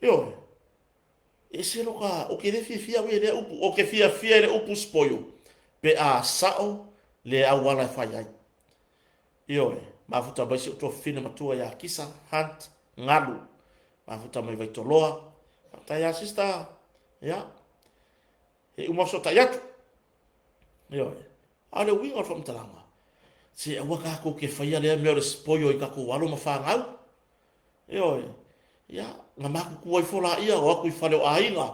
Ioe. E ese lo ka, ou te le fiafia au i lea upu. Ou te fiafia i le upu spoil pe a sao le auala e fai ai. Ioe, mafuta mai si ou tuafafine matua ia Kisa Hunt Ngalu. Mafuta mai Vaitoloa. Faafetai lava sister. Ia. E uma fesootai atu. Ioe. A o le uiga o le faamatalaga, se aua tatou te faia lea mea o le spoil i tatou alo ma fanau. Ioe. Ia, na matutua ifo laia, o atu i fale o aiga.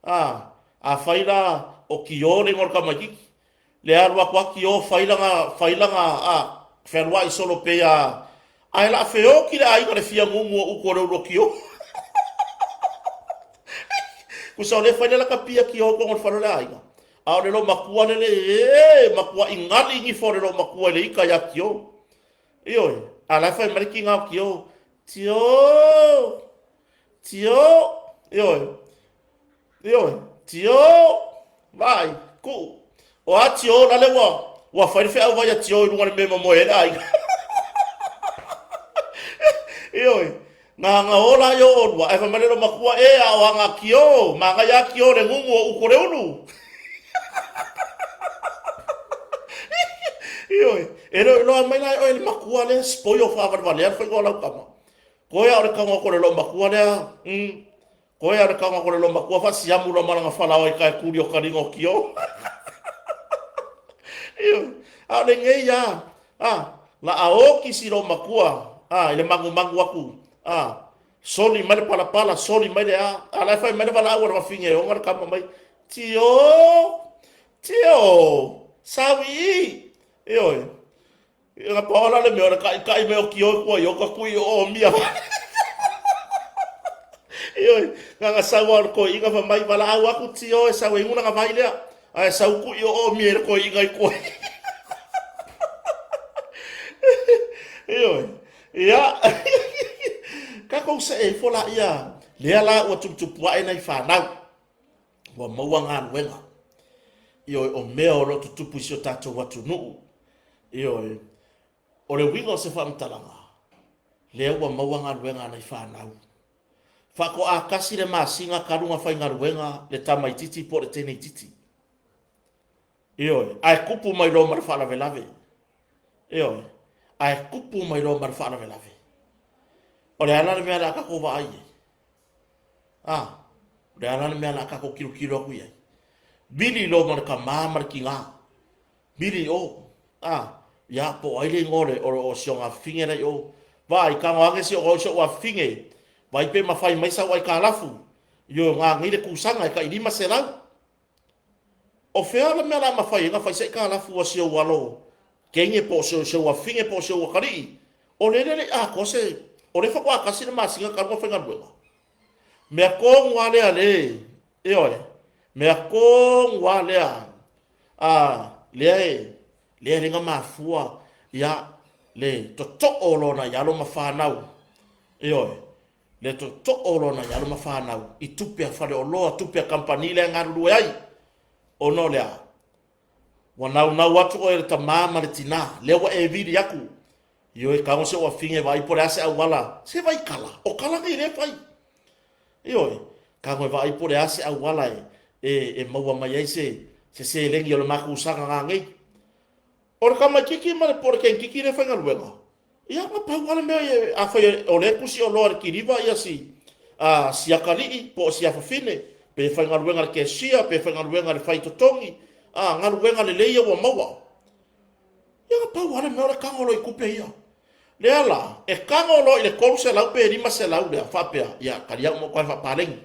A, afai la o Tio le igoa o le tamaitiiti, le alu atu a Tio fai lana, fai lana, a, fealuai solo pei a, ae la feoti le aiga le fia gugu o utu o le ulu o Tio. Tusa o lea fai le laka pia Tio i totonu o le fale o le aiga. A o le loomatua lele, e, matuai gali nifo o le loomatua i le ita ia Tio. Ioe, a la e fai mai le tiga o Tio, Tio, Tio, ioe, ioe, Tio, vaai, kuu. O a Tio, lale ua, ua fai le feau vai a Tio i luga o le mea e momoe ai le aiga. Ioe, na na ola ai o olua, ae fai mai le loomatua, e a o aga Tio, manaia a Tio le gugu o utu o le ulu. Ioe, e le o iloa mai la e oe le matua lea spoil faavalevalea le faiga o lau tama. Koe a o le tago atu o le loomatua lea, koe a o le tago atu o le loomatua faasiamu loa ma lana falaoa i tai tuli o taliga o Tio. Ioe, a o lenei a, a, la a oti si loomatua, a, i le manumanu atu, a, soli mai le palapala, soli mai le a, a la e fai mai le valaau a le wafine e ona le tama mai, Tio, Tio, sau i i. Ioe. Ia pau la le mea o le kaʻikaʻi mai o Tio i kua i o ka kui o o mia. Ioe, na sau o le koiʻiga fa mai valaau aku Tio e sau e una ka vai lea. Ae sau kui o o mia i le koiʻiga i kua. Ioe. Ia. Tatou seʻe ifo laia, lea la ua tuputupu aʻe nai fanau. Ua maua galuega. Ioe, o mea o lo o tutupu i si o tatou atunuu. Ioe, o le uiga o se faamatalaga, lea ua maua galuega a nai fanau. Faatoa tasi le masina talu ona faigaluega le tamaitiiti po o le teineitiiti. Ioe, ae tupu mai loa ma le faalavelave. Ioe, ae tupu mai loa ma le faalavelave. O le a la le mea o le a tatou vaai ai? A, o le a la le mea o le a tatou tilotilo atu i ai? Vili loa ma le tamā ma le tigā. Vili i o. A, ia, po o ai le igoa o le, o, o si ona afafine la i o. Vaai, tago ane si o si ou afafine, vaai pe mafai mai sau aitalafu. Ioe, na nei le tusaga e tai 500. O fea le mea o le a mafai ai ona fai se aitalafu a si ou alo teine po o si ou afafine po o si ou atalii? O lele e le i atoa se, o lea faatoa tasi le masina talu ona faigaluega. Mea tonu lava lea le, ioe, mea tonu lava lea, a, lea e, lea e le na mafua, ia, le totoo o lona i alo ma fanau, ioe, le tootoo o lona i alo ma fanau i tupe a faleoloa, tupe a kamupani lea e galulue ai. Ona o le a? Ua naunau atu oe i le tamā ma le tinā, lea ua e vili atu, ioe, tago se uafine e vaai po o le a se auala, se vai kala, o kala nei lea e fai. Ioe, tago e vaai po o le a se auala e, e, e maua mai ai se, se seleni o le makusaga ngāngei. O le tamaititi ma le po o le teititi lea e faigaluega, ia na pau lava le mea e, afai o lea e tusi oloa i le kiliva ia si, a, si atalii po o si afafine, pe faigaluega i le cashier, pe faigaluega i le fai totogi, a, galuega lelei ia ua maua. Ia na pau lava le mea o le tago loa i tupe ia. Lea la, e tago loa i le 300 pe 500 lea, faapea, ia, tali au ma ou faapaleni.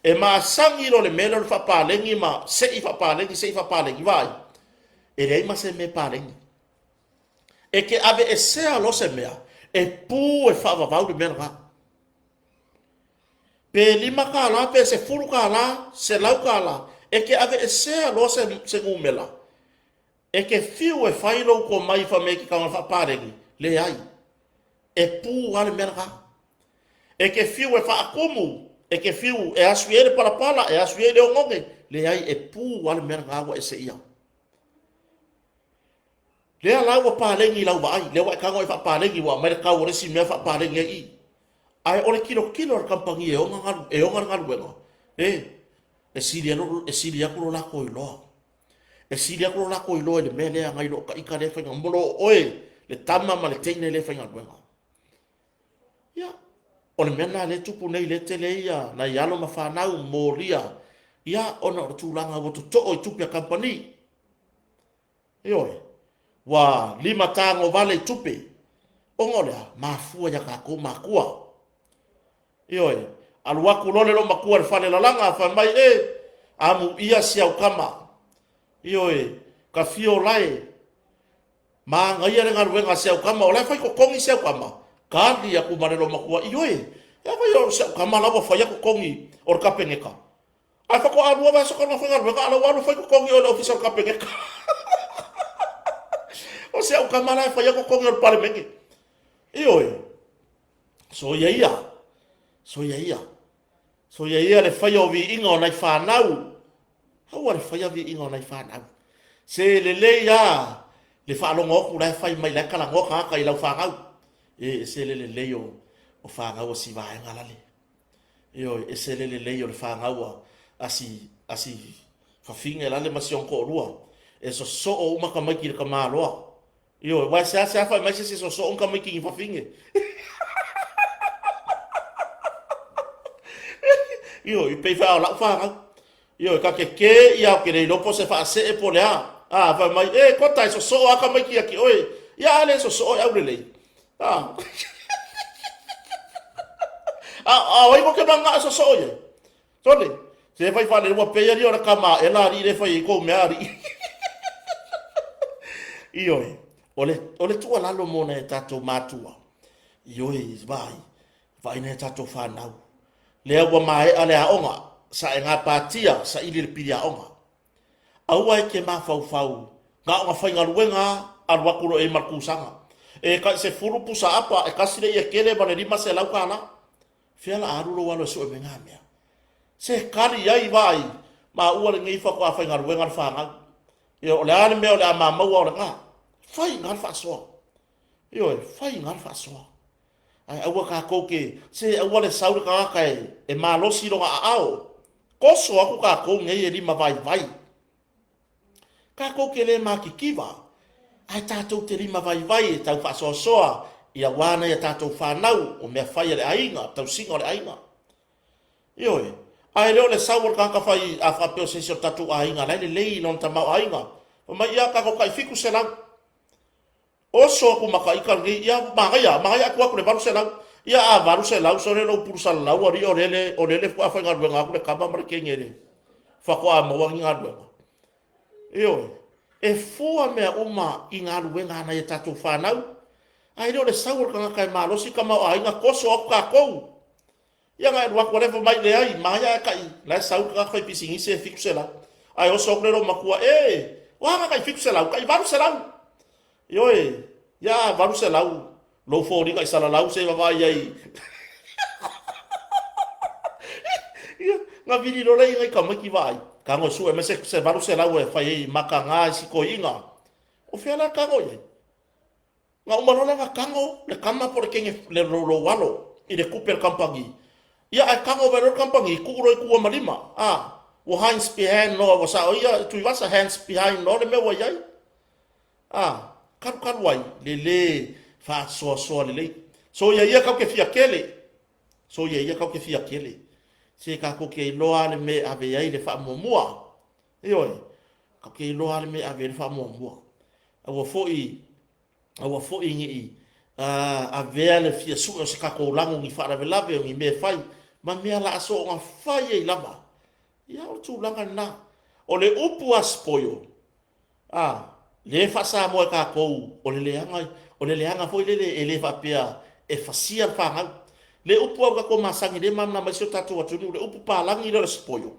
E masani loa le mea lea o le faapaleni ma sei faapaleni, sei faapaleni, vaai. E leai ma se mea paleni. E te aveesea loa se mea, E pu e faavavau le mea lena. Pe $5, pe $10, $100, e te aveesea loa se, se numera, e te fiu e fai lou tomai fai mai e te tago e faapaleni, leai. E pu lava le mea lena. E te fiu e faatumu, e te fiu e asu i ai le palapala, e asu i ai le oneone, leai, e pu lava le mea lena ua e seia. Lea la ua paleni i lau vaai, lea ua e tago e faapaleni, ua aumai le tau o le isi mea faapaleni ai i i. Ae o le tilotilo a le kamupani e ona, e ona le galuega, e, e sili, e sili atu lo latou iloa. E sili atu lo latou iloa i le mea lea nai lo ita lea e faigaluega. Mo lo oe, le tama ma le teine lea e faigaluega. Ia, o le mea lena lea e tupu nei, lea e tele ai ia nai alo ma fanau molia, ia, ona o le tulaga ua totoo i tupe a kamupani. Ioe, ua limatago vale i tupe, ona o le a? Mafua ia tatou matua. Ioe, alu atu loa le loomatua i le fale lalaga, fai mai, e, amuia si au tama. Ioe, ka fio lae, manaia le galuega a si au tama, o la e fai totogi si au tama. Kali atu ma le loomatua, ioe, e a fai o si au tama la ua faia totogi o le Kapeneta. Ae faatoa lua vaiaso talu ona faigaluega, a o la ua alu e fai totogi o le Ofisa o le Kapeneta. O si au tama la e faia totogi o le Palemene. Ioe, soia ia, soia ia, soia ia le faia o viiga o nai fanau. Aua le faia viiga o nai fanau. Se lelei lava le faalogo atu la e fai mai, la e talanoa tagata i lau fanau. E ese le lelei o fanau a si vaega lale. Ioe, ese le lelei o le fanau a si, a si fafine lale ma si ona toalua. E sosoo uma tamaiti i le tamaloa. Ioe, aua e seasea fai mai se isi e sosoo ni tamaiti i ni fafine. Ioe, pei foi lava o lau fanau. Ioe, ta te kē ia ou te le iloa po o se faasee po o le a. A, fai mai, e, Kota, e sosoo lava tamaiti ia te oe. Ia, a le sosoo e aulelei. A, a, a o ai kou te mananao e sosoo i ai? Sole, se fai faalelei, ua pei alii o le tama aʻela alii lea e fai ai kou mea alii. Ioe, o le, o le tuualalo mo nai a tatou matua, ioe, vaai, vaai nai a tatou fanau. Lea ua maea le aoga, saega patia, saili le pili aoga. Aua e te mafaufau na ona faigaluega alu atu loa i ai ma le kusaga. E tai 10 pusa apa, e tasi le ie tele ma le $500. Fea la alu lou alo e sue mai na mea? Se kali i ai vaai, maua lenei faatoa faigaluega le fanau. Ia, o le a le mea o le a mamaua o lena? Fai i ina le faasoa. Ioe, fai i ina le faasoa. Ae aua tatou te, se aua le sau le tagata e, e malosi lona aao. Toso atu tatou nei e lima vaivai. Tatou te le matitiva, ae tatou te lima vaivai e tau faasoasoa i aua nai a tatou fanau, o mea fai a le aiga, tausiga o le aiga. Ioe, ae le o le sau o le tagata fai a faapea o se isi o le tatou aiga la e lelei i lona tamaoaiga. Fai mai, ia tatou tai 700. Oso atu ma ka ita lenei, ia manaia, manaia atu atu le 800. Ia a 800 sole lou pulu salalau alii o lele, o lele faatoa faigaluega atu le tama ma le teine le faatoa maua ni galuega. Ioe, e fua mea uma i galuega a nai a tatou fanau. Ae le o le sau o le tagata e malosi tamaoaiga, toso atu tatou. Ia na e alu atu lea fai mai leai, manaia ae tai la e sau le tagata fai pisinisi e 700. Ae oso atu le loomatua, e, o a na tai 700, tai 800. Ioe, ia 800 lou foliga i salalau se i vaavaai ai. Ia, na vili loa lea i nai tamaiti vaai. Tago e sue mai se 800 e fai ai makaga i si toeaina. O fea la tago i ai? Na uma loa lea ona tago le tama po o le teine le lou alo i le tupe a le kamupani. Ia ae tago mai loa le kamupani, tuu loa i tua ma lima. A, ua hands behind loa, ua sao ia Tuivasa, hands behind loa le mea ua i ai. A, kalukalu ai, le lē faasoasoa lelei. Soia ia kau te fia kele. Soia ia kau te fia kele. Se tatou te iloa lava le mea e ave ai le faamuamua. Ioe, kau te iloa lava le mea e ave ai le faamuamua. Aua foi, aua foi ne i avea le fia sue o se tatou lago ni faalavelave o ni mea e fai, ma mea la a soona fai ai lava. Ia, o le tulaga lena. O le upu a spoil, a, lea e faa-Samoa e tatou, o le leaga, O le leaga foi lele e le faapea e fasia le fanau. Le upu a ua tatou masani lea e malamalama ai si o tatou atunuu, le upu palagi lea o le spoil,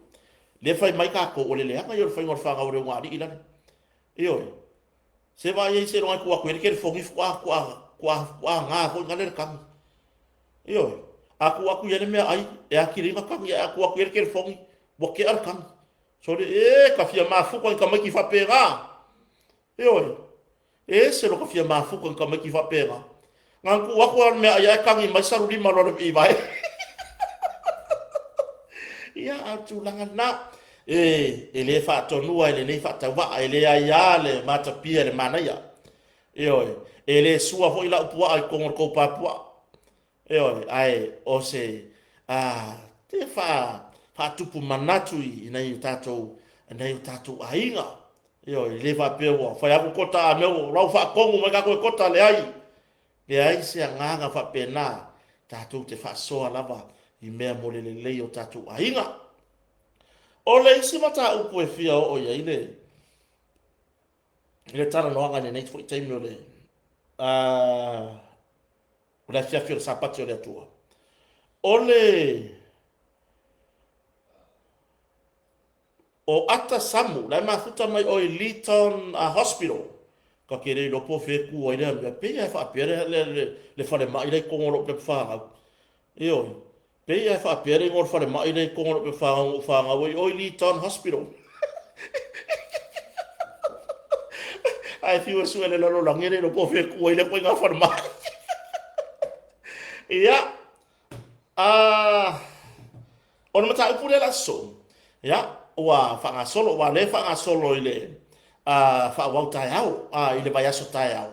lea e fai mai tatou o le leaga ia o le faiga o le fanau a le ulugalii lale. Ioe. Se vaai ai seiloga e tuu atu i ai le telefoni faatoa na foi lale le tagi. Ioe. A tuu atu i ai le meaai e atili ai ona tagi, ae a tuu atu i ai le telefoni ua tea le tagi. Sole, e ta fia mafuta i tamaiti faapena. Ioe. E ese lota fia mafuta i tamaiti faapena. Na ona tuu atu lava o le meaai ae tagi mai salu lima loa i vae. Ia, a o le tulaga lena. E, e le faatonua e lenei faatauvaa, e le aia le matapia i le manaia. Ioe, e le sua foi lau puaa i totonu o le tou pa puaa. Ioe, ae o se a te faa faatupu manatu i nai o tatou nai o tatou aiga. Ioe, e le faapea ua fai atu kota a mea ua lau faatonu mai tatou e kota, leai. Leai se agaga faapena, tatou te faasoa lava i mea mo le lelei o tatou aiga. O le isi mataupu e fia oo i ai le i le talanoaga i lenei foi taimi o le o le afiafi o le Sapati o le Atua, o le o Ata Samu, la e mafuta mai o i Leeton Hospital. Ta te le iloa po o fea e tu ai lea mea. Pei lava e faapea le, le, le, le falemai la i totonu o lou pepa fanau. Ioe. Pei lava e faapea le igoa o le falemai la i totonu o lou pepa fanau na ou fanau ai, oi Leeton Hospital. Ae fiu e sue le lalolagi e le iloa po o fea e tu ai lea ituaiga falemai. Ia, o le mataupu lea o le a sosoo, ia, ua faagasolo, aua o lea e faagasolo i le faaauau taeao, i le vaiaso taeao,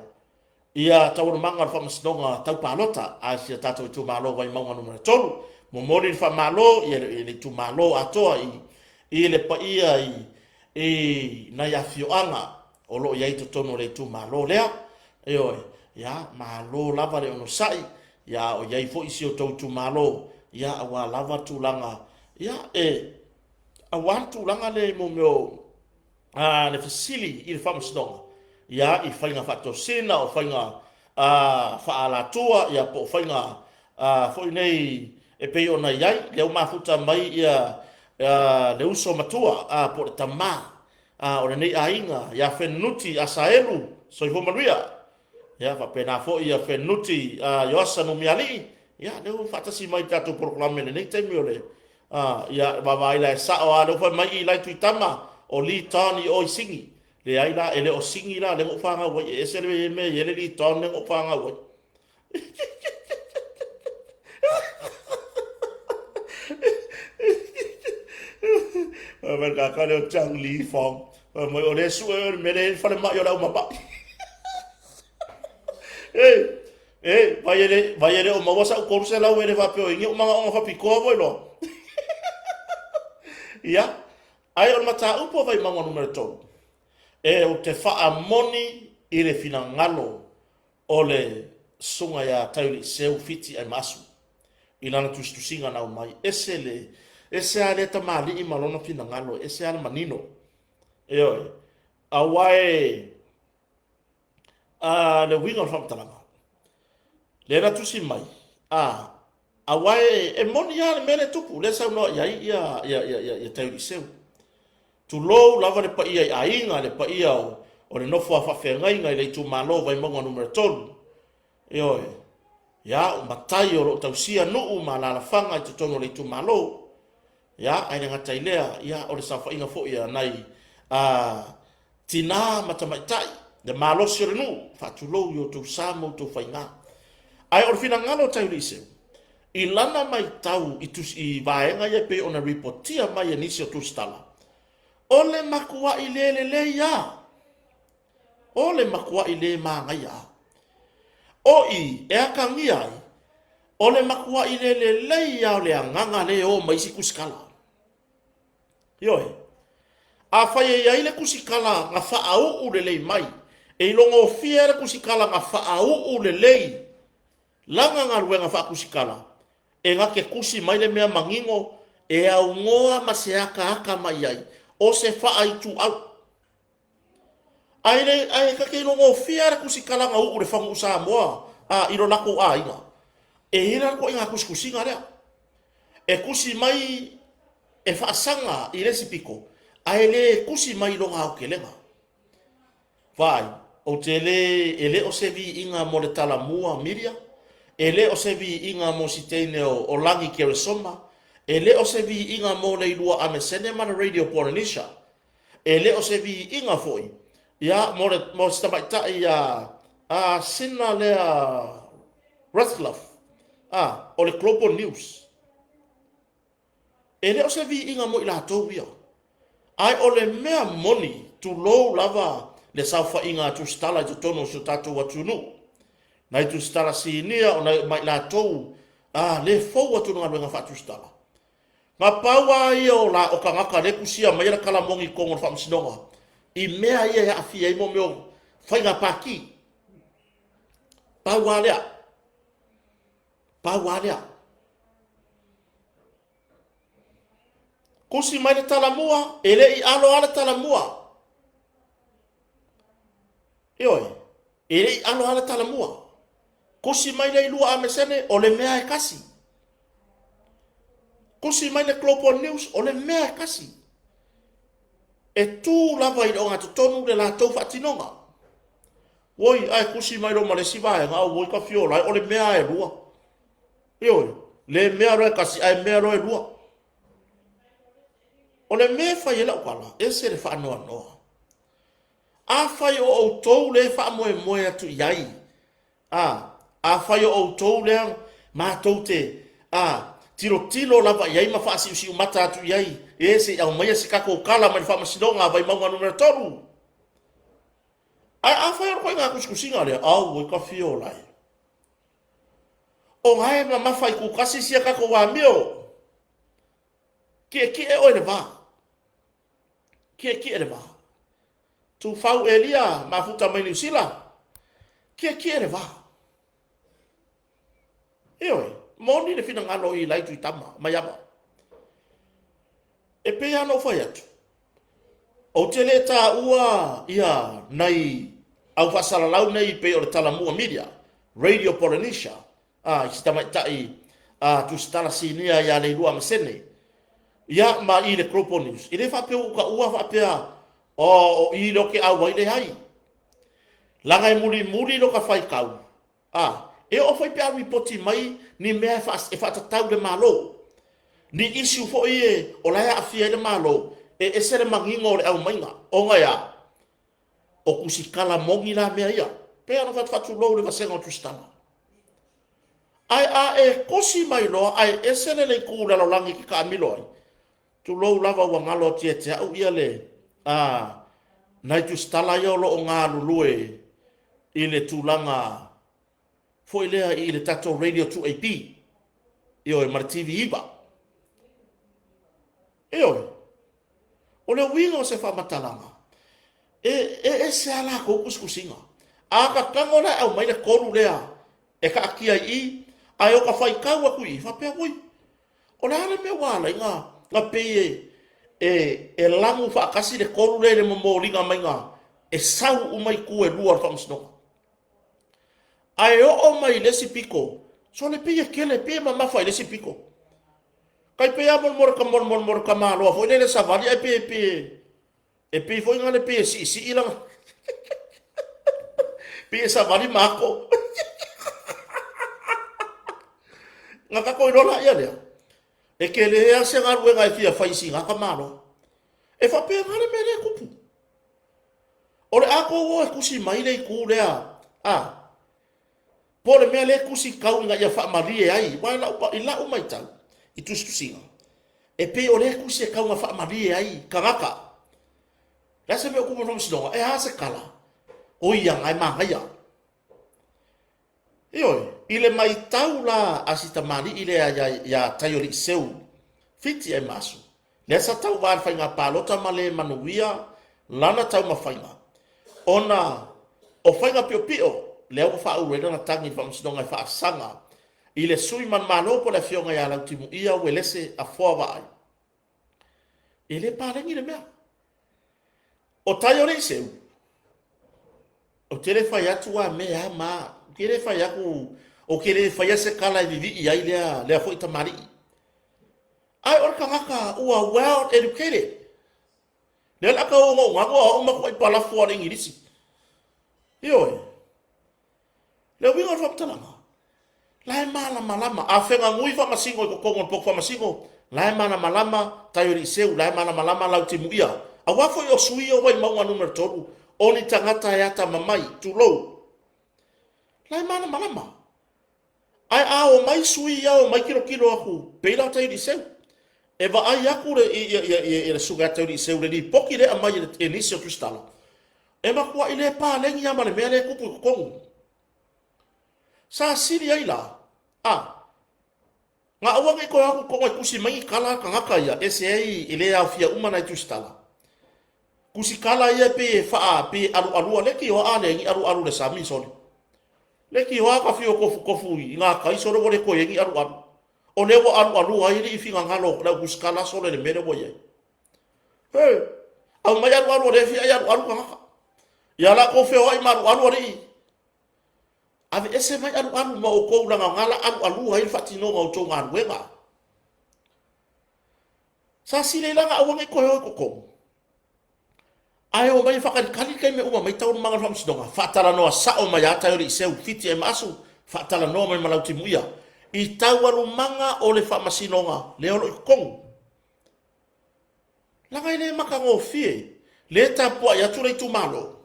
ia taualumaga o le Faamasinoga Tau Palota a si o tatou itumalo o Vaimauga Nu.3. Momoli le faamalo i le itumalo atoa i le paia i nai afioaga o lo o i ai i totonu o le itumalo lea. Ioe, ia, malo lava le onosai, ia, a o i ai foi si o outou itumalo, ia, aua lava tulaga, ia, e, aua le tulaga lea i mea o le fesili i le faamasinoga, ia, i faiga faatosina, o faiga faaalatua, ia, po o faiga foi nei e pei ona i ai, lea ua mafuta mai ia le uso matua, po o le tama o lenei aiga ia Fenunuti Asaelu, soifua manuia. Ia faapena foi ia Fenunuti Ioasa Numialii, ia lea ua faatasi mai i le tatou polokalame i lenei taimi o le ia vaavaai la e sao lava lea ua fai mai Ilai Tuitama o Lee Don i o i Sini. Leai la, e le o Sini la lea na ou fanau ai, e ese le mea e i ai le Lee Don lea na ou fanau ai. Fai mai le kaka lea o Chang Li Fong. Fai mai, o lea sue oe i le mea lea e i ai le falemai o le aumama'i. Ei, ei, vai e le, vai e le o maua sa'u 300 e le faapea o i ai ni ou manaoga faapitoa foi loa. Ia, ae o le mataupu a Vaimauga Nu.3, e ou te faamoni i le finagalo o le Susuga ia Taiuliiseu Fiti Aimaasu i lana tusitusiga na aumai. Ese le, ese lava lea tamalii ma lona finagalo, ese lava le manino. Ioe. Aua e, a, le uiga o le faamatalaga, lea na tusi mai, a, aua e, e moni lava le mea lea e tupu, lea e saunoa i ai ia, ia, ia, ia, ia Taiuliiseu. Tulou lava le paia i aiga, le paia o, o le nofo a faafeagaiga i le itumalo o Vaimauga Nu.3. Ioe. Ia, o matai o lo o tausia nuu ma alaalafaga i totonu o le itumalo. Ia, ae le gata i lea, ia, o le saofaiga foi a nai, a, tinā ma tamaitai, le malosi o le nuu, faatulou i outou sa ma outou faigā. Ae o le finagalo o Taiuliiseu, i lana matau i tusi, i vaega ia e pei ona ripotia mai e nisi o tusitala, o le matua'i le lelei lava, o le matua'i le manaia lava. O i e atagia ai, o le matua'i le lelei lava o le agaga lea e o ma isi tusitala. Ioe. Afai e i ai le tusitala na faauu lelei mai, e ilogofie ai le tusitala na faauu lelei lana galuega faatusitala, e na te tusi mai le mea manino e aunoa ma se akaaka mai ai o se faaituau. Ae le, ae ta te ilogofia le tusitalaga uu le fagu'u Samoa a i lo latou aiga. E i ai la le ituaiga tusitusiga lea. E tusi mai e faasaga i le isi pito, ae le tusi mai i lona aotelega. Vaai, ou te le, e le o se viiga mo le Talamua Media, e le o se viiga mo si teine o, o Lagi Keresoma, e le o se viiga mo le Ilua Amesene ma le Radio Polynesia, e le o se viiga foi ia mo le mo si tamaitai ia a sina lea Rathloff, a o le Global News. E le o se viiga mo i latou ia. Ae o le mea moni, tulou lava le saofaiga a Tusitala i totonu o si o tatou atunuu, nai Tusitala sinia o nai ma i latou a le fou atu i le galuega faa-Tusitala. Na pau lava ia o la o tagata lea e tusia maia le tala moni i totonu o le Faamasinoga i mea ia e aafia ai mo mea o faiga pati. Pau lava lea. Pau lava lea. Tusi mai le talamua, e le i alo lava le talamua. Ioe, e le i alo lava le talamua. Tusi mai le ilua Amesene, o le mea e kasi. Tusi mai le Global News, o le mea e kasi. E tu lava i le ogatotonu le latou faatinoga. Oi, ae tusi mai loa ma le isi vaega, auoi ka fiola ai, o le mea lava e lua. Ioe, le mea loa e tasi, ae mea loa e lua. O le mea e fai ai lau tala, ese le faanoanoa. Afai o outou lea e faamoemoe atu i ai, a, afai o outou lea matou te, a, tilotilo lava i ai ma faasiusiumata atu i ai, e se i aumaia se tatou tala mai le Faamasinoga a Vaimauga Nu.3. Ae afai o le ituaiga tusitusiga lea, auoi ka fiola e. O la e mamafa i tutasi sia tatou amio. Tietie oe i le va. Tietie le va. Tufau Elia mafuta mai Niu Sila. Tietie le va. Ioe, moni le finagalo i lai Tuitama Maiava. E pei lava ona ou fai atu, ou te le taua ia nai au faasalalau nei pei o le Talamua Media, Radio Polynesia, a, i si tamaitai a, tusitala sinia ia Leilua Masene, ia ma i le Global News. E le faapea ua ou taua faapea, oh, o i lea ou te auai, leai. Leaga e mulimuli lota faitau, a, e oo foi pe a lipoti mai ni mea e, faa, e faatatau i le Malo, ni issue foi e, o la e aafia ai le Malo, e ese le manino o le aumaiga, ona e a? O tusitala moni la mea ia. Pei ona fai atu, faatulou i le vasega o tusitala. Ae a e kosi mai loa ae ese le itu lalolagi e te taamilo ai, tulou lava ua galo atu ia te au ia le a nai tusitala ia o lo o galulue i le tulaga foi lea i le tatou Radio 2AP, ioe, ma le TV 9. Ioe. O le uiga o se faamatalaga, e, e ese a latou tusitusiga. A ta tago la e aumai le tolu lea e taatia i i, ae o ta faitau atu i i, faapea, ui, o le a le mea ua ala ai na, na pei e, e, e lamu faatasi le tolu lea i le momoliga maiga e sau uma itu e lua o le faamasinoga. Ae oo mai i le isi pito, sole pei e kele, pei e mamafa i le isi pito. Tai pei lava mo le mo le mo le tamaloa foi lele savali ae pei pei e pei foi na le pei e siisii lana pei e savali ma ako. Na tatou iloa laia lea. E tele lava se galuega e fia fai i sina tamaloa. E faapena le mea lea e tupu. O le a tou o e tusi mai le itu lea, a, Po o le mea lea e tusi tau ina ia faamalie ai, aua i lau, i lau matau i tusitusiga, e pei o lea e tusi e tau ina faamalie ai tagata. O le a se mea o tupu i le faamasinoga? E a se tala? O ia na e manaia. Ioe, i le matau la a si tamalii lea ia, ia Taioliiseu Fiti Aimasu, lea sa tauva i le faiga palota ma le manuia lana taumafaiga, ona o faiga piopio lea ua faaulu ai lana tagi i le Faamasinoga e faasaga i le sui manumalo po o le Afioga ia Lautimuia Uelese Afoa Vaai. E le paleni le mea. O Taioliiseu, Ou te le fai atu a me a ma, ou te le fai atu, ou te le faia se tala e vivii ai lea, lea foi tamalii. Ae o le tagata ua well educated. Lea la tau ogaogago a o matuai palafo a le Igilisi. Ioe. Le uiga o le faamatalaga, la e malamalama. A feganui faamasino i totonu o le potu faamasino, la e malamalama Taioliseu, la e malamalama Lautimuia. Aua foi o sui o Vaimauga Nu.3, o ni tagata e atamamai, tulou. La e malamalama. Ae a omai sui ia omai tilotilo atu, pei la o Taioliseu. E vaai atu le, ia, ia, ia, ia le susuga ia Taioliseu i le lipoti lea e aumai e nisi o tusitala, e matuai le paleni lava ma le mea lea e tupu i totonu. Sa sili ai la, a, na aua ne i toe o atu i totonu e tusi mai ni tala a tagata ia, ese ai e le aofia uma nai tusitala. Tusitala ia pei e faa, pei e alualua, leitioa a leai ni alualu i le sami sole. Leitioa ta fio tofutofu i gatai sole ua le toe i ai ni alualu. O lea ua alualua ai alii finagalo o le au tusitala sole i le mea lea ua i ai. He, aumai alualu o lea e fia ai alualu tagata. Ia la outou feoai ma alualu alii. Aveese mai alualu ma outou leaga o na la alualua ai le faatinoga o outou galuega. Sa sili ai la na aua ne i toe o i totonu. Ae omai e faatalitali le taimi e uma mai taualumaga o le faamasinoga, faatalanoa sao mai lava Taeoliiseu, Fiti ae ma Asu, faatalanoa mai ma Lautimuia i taualumaga o le faamasinoga lea o lo o i totonu. Leaga e le matagofie le tapuai atu le itumalo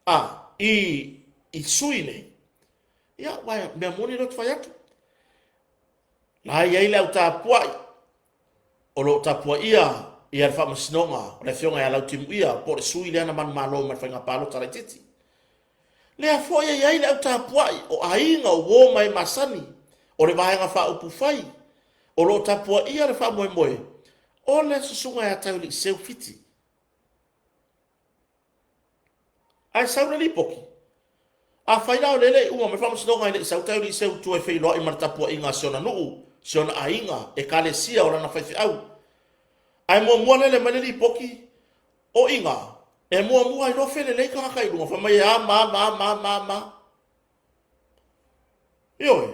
a i i sui nei. Ia, aua o mea moni lea ou te fai atu. La e i ai le au tapuai o lo o tapuaia ia le faamasinoga o le afioga ia Lautimuia po o le sui lea na manumalo mai le faiga palota laitiiti. Lea foi e i ai le au tapuai o aiga o uo ma e masani o le Vaega Faaupufai o lo o tapuaia le faamoemoe o le Susuga ia Taeoliiseu Fiti. Ae sau le lipoti, afai la o lea e le i uma mai le faamasinoga e le i sau Taeoliiseu i tua e feiloai ma le tapuaiga a si ona nuu, si ona aiga, ekalesia o lana faifeau. Ae muamua lele mai le lipoti, o iga, e muamua iloa felelei tagata i luga, fai mai e a ma a ma a ma a ma a ma a. Ioe.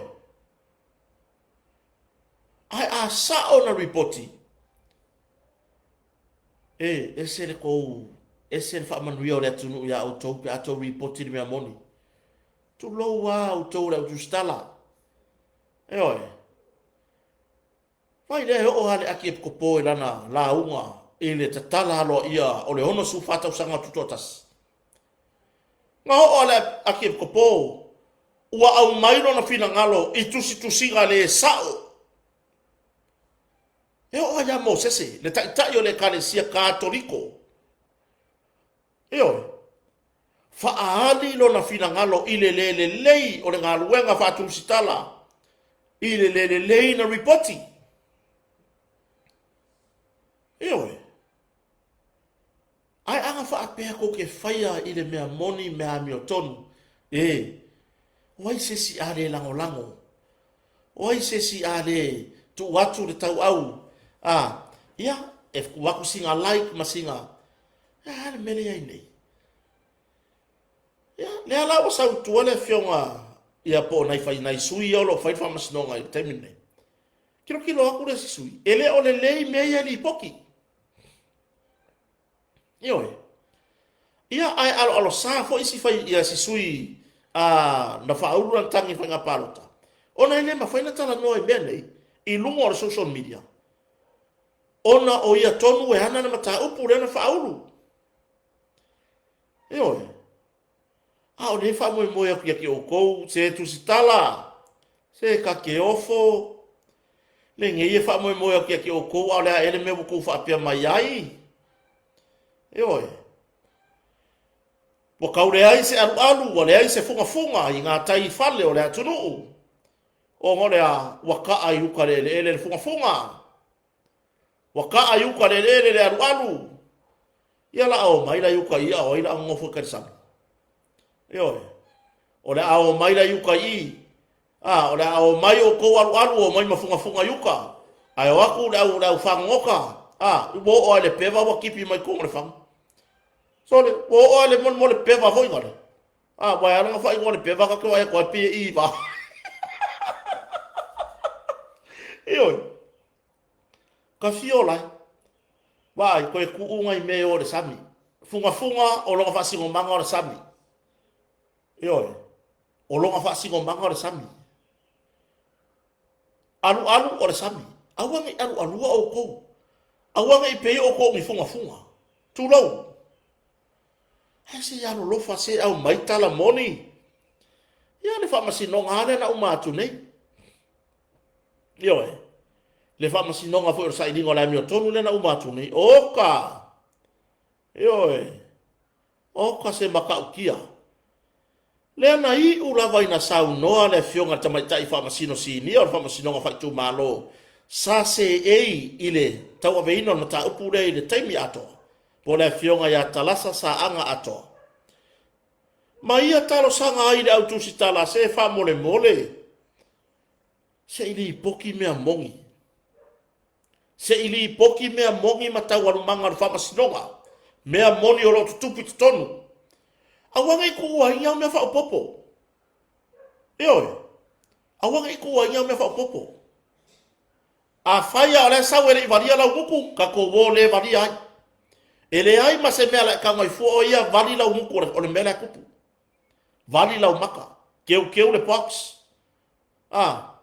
Ae a sao na ripoti, e ese le tou, ese le faamanuia o le atunuu iā outou pe a tou ripoti le mea moni. Tulou a outou le au tusitala. Ioe. Fai lea e oo lava le Akiepikopo i lana lauga i le tatala aloaia o le 64 tausaga o Tutoatasi. Na oo lava le Akiepikopo ua aumai lona finagalo i tusitusiga le sao. E oo lava ia Mosese, le taitai o le Ekalesia Katoliko, ioe, faaali lona finagalo i le le lelei o le galuega faatusitala, i le le lelei na ripoti. Ioe. Ae ana faapea tou te faia i le mea moni mea amiotonu, e, o ai se isi a le lagolago? O ai se isi a le tuu atu le tauau? A, ia, e tuu atu sina like ma sina, a le mea lea i ai nei? Ia, lea la ua sau i tua le afioga ia po o nai fai nai sui ia o lo o fai le faamasinoga i le taimi lenei. Tilotilo atu le isi sui, e le o lelei mea ia e lipoti. Ioe. Ia, ae aloalosa foi si fai ia si sui a na faaulu lana tagi i faiga palota, ona e le mafai ona talanoa i mea nei i luga o le social media, ona o ia tonu e ana le mataupu lea na faaulu. Ioe. A o lea e faamoemoe atu ia te outou, se tusitala, se ta te ofo, lenei e faamoemoe atu ia te outou, a o le a ea le mea ua outou faapea mai ai? Ioe. Ua tau leai se alualu, ua leai se fugafuga i gatai fale o le atunuu, ona o le a? Ua taa i uka le eleele le fugafuga. Ua taa i uka le eleele le alualu. Ia la a omai la i uka i i, a o ai la a nonofo i tai i le sami? Ioe. O le a omai la i uka i i. A, o le a omai outou alualu, omai ma fugafuga i uka. Ae o atu le au, le au fagogota, a, ua oo lava i le peva ua tipi mai totonu o le faga. Sole, ua oo lava i le molemole peva foi ngale. A, ua e ala ona faaigoa le peva ka ke vaai atu ai pei e iva. Ioe. Ka fio lai. Vaai, koe kuu ngai mea e o le sami. Fugafuga o lona faasinomaga o le sami. Ioe. O lona faasinomaga o le sami. Alualu o le sami. Aua ne i alualua outou. Aua ne i pei outou ni fugafuga. Tulou. Ae se i alolofa se aumai tala moni. Ia le faamasinoga lava lea na uma atu nei. Ioe. Le faamasinoga foi o le sailiga o le amiotonu lea na uma atu nei. Oka! Ioe. Oka se matautia. Lea na iu lava ina saunoa le Afioga i le Tamaitai Faamasino Sinia o le Faamasinoga Faaitumalo sa seei i le tauaveina o le mataupu lea i le taimi atoa, po o le Afioga ia Talasa Saaga Atoa. Ma ia talosaga ai i le au tusitala se faamolemole se i lipoti mea moni. Se i lipoti mea moni ma taualumaga o le faamasinoga, mea moni o lo o tutupu i totonu. Aua ne i tuua ai ni au mea faaopoopo. Ioe, aua ne i tuua ai ni au mea faaopoopo. Afai lava o la e sau e le i valia lau gutu, tatou o le valia ai. E leai ma se mea la e tago ai fua o ia vali lau gutu o le mea la e tupu. Vali lau maka, keukeu le box. A,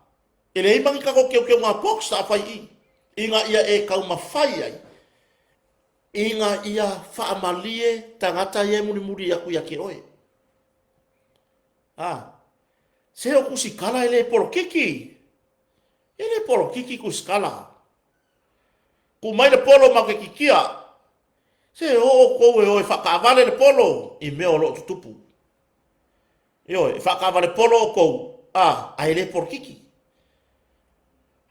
e leai ma ni tatou keukeuga box sa fai i i, ina ia e taumafai ai ina ia faamalie tagata ia e mulimuli atu ia te oe. A, se o tusitala e le polokiki. E le polokiki tusitala. Ku mai le polo ma ke kikia. Se o outou e o e faakaavale le polo i mea o lo o tutupu. Ioe, e faakaavale polo outou, a, ae le polokiki.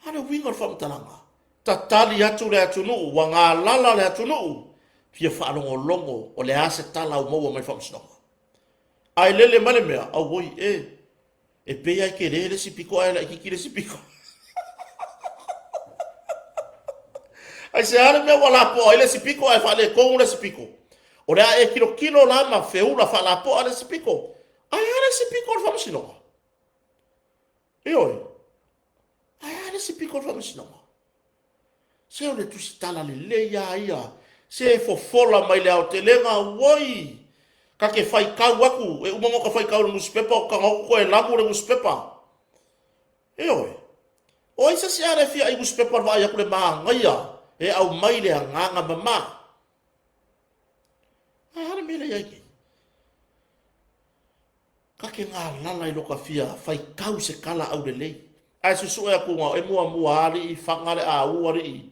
A le uiga o le faamatalaga, tatali atu le atunuu, ua galala le atunuu, fia faalogologo o le a se tala ua maua mai le faamasinoga. Ae lele mai le mea, auoi e, e pei lava e tele le isi pito ae laitiiti le isi pito. Aisea le mea ua lapoa ai le isi pito ae faaletonu le isi pito? O le a e tilotilo la ma feula faalapoa le isi pito. Ae a le isi pito o le faamasinoga? Ioe. Ae a le isi pito o le faamasinoga? Se o le tusitala lelei lava ia. Se fofola mai le aotelega, oi! Ka te faitau atu, e uma ona ka faitau i le nusipepa, o taga atu toe lamu le nusipepa. Ioe. O ai se isi a le fia ai nusipepa le vaai atu le manaia e aumai le agaga mama. Ae a le mea lea i ai nei? Ka te galala i loka fia faitau se tala aulelei. Ae susue atu na e muamua alii, faga le au alii.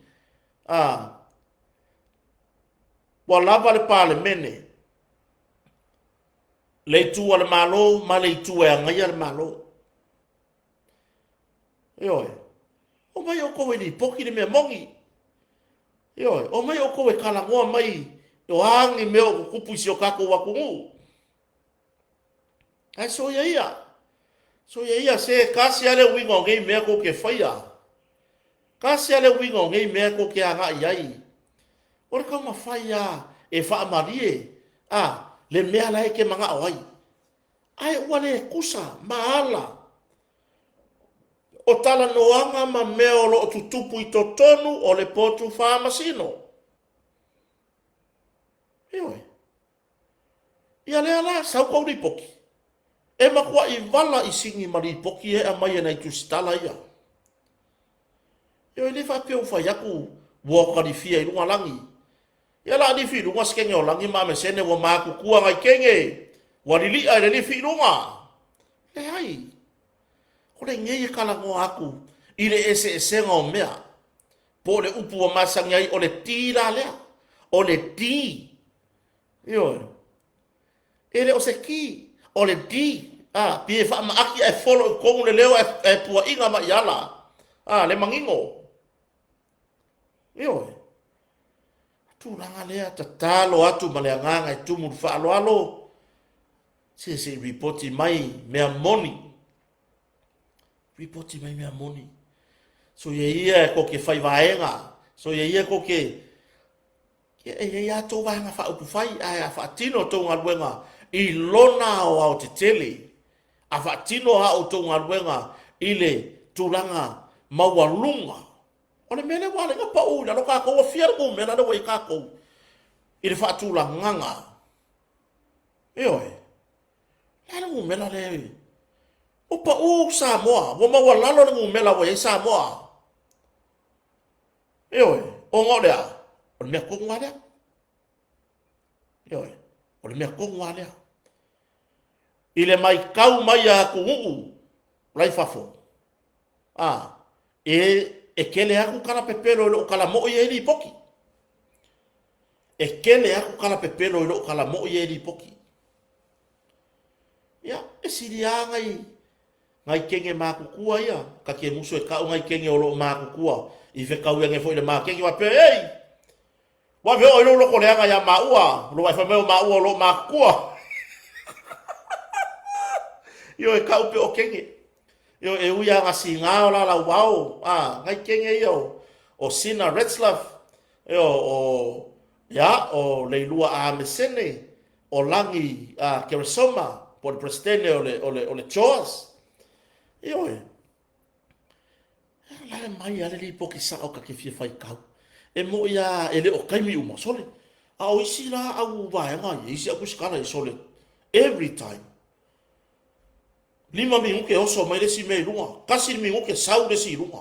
A, ua lava le Palemene, le itu a le Malo ma le itu e agaia le Malo. Ioe. Omai outou e lipoti le mea moni. Ioe. Omai outou e talanoa mai o a ni mea o tutupu i si o tatou atunuu. Ae soia ia. Soia ia se tasi lava le uiga o nei mea tou te faia. Tasi lava le uiga o nei mea tou te agai ai. O le taumafai lava e faamalie a le mea la e te manao ai. Ae ua le tusa ma ala o talanoaga ma mea o lo o tutupu i totonu o le potu faamasino. Ioe. Ia lea la, sau kou lipoti. E matuai vala i sini ma lipoti ia e aumai e nai tusitala ia. Ioe, e le faapea ua fai atu ua kalifia i luga lagi. Ia la lifi i luga se kene o lagi ma amesene ua matutua nai kene, ua lilia i le lifi i luga. Leai. O lenei e talanoa atu i le eseesega o mea. Po o le upu ua masani ai o le T la lea. O le D. Ioe. E le o se T, o le D. A, pei e faamaaki ae folo i totonu le leo ae puaina mai i ala. A, le manino. Ioe. Tulaga lea, tatalo atu ma le agaga e tumu i le faaaloalo, se se i ripoti mai mea moni. Ripoti mai mea moni. Soia ia e kou ke fai vaega, soia ia e kou ke Ia, e i ai lava tou vaega faaupufai, ae a faatino a outou galuega i Lona aoaotetele, a faatino a outou galuega i le tulaga maualuga. O le mea lea ua ala ai ona pau i lalo tatou, ua fia le numera lea ua i ai tatou i le faatulagaga. Ioe. Le a le numera lea? Ua pau Samoa, ua maualalo le numera ua i ai Samoa. Ioe, ona o le a? O le mea tonu lava lea. Ioe, o le mea tonu lava lea. I le matau mai a atunuu la i fafo, a, e, e tele atu tala pepelo i lou tala moi ia e lipoti. E tele atu tala pepelo i lou tala moi ia e lipoti. Ia, e sili lava nai nai kene matutua ia, ta te musu e tau nai kene o lo o matutua i fetaui ane foi i le maketi faapea, ei, ua ave oo i lou loto leaga ia maua, lo fai mai o maua o lo o matutua. Ioe, tau pe o kene. Ioe, e ui lava na siga o la lauao, a, nai kene ia o, o Sina Retzlaff, io, o, ia, o Leilua Amesene, o Lagi a Keresoma, po o le Peresetene o le, o le, o le CHOAS. Ioe. La e mai lava le lipoti sao ta te fia faitau. E moni lava e le o taimi uma, sole. A o isi la au vaega ia, isi au tusitala ia, sole, every time. Lima minute oso mai le isi mea i luga, tasi le minute sau le isi i luga.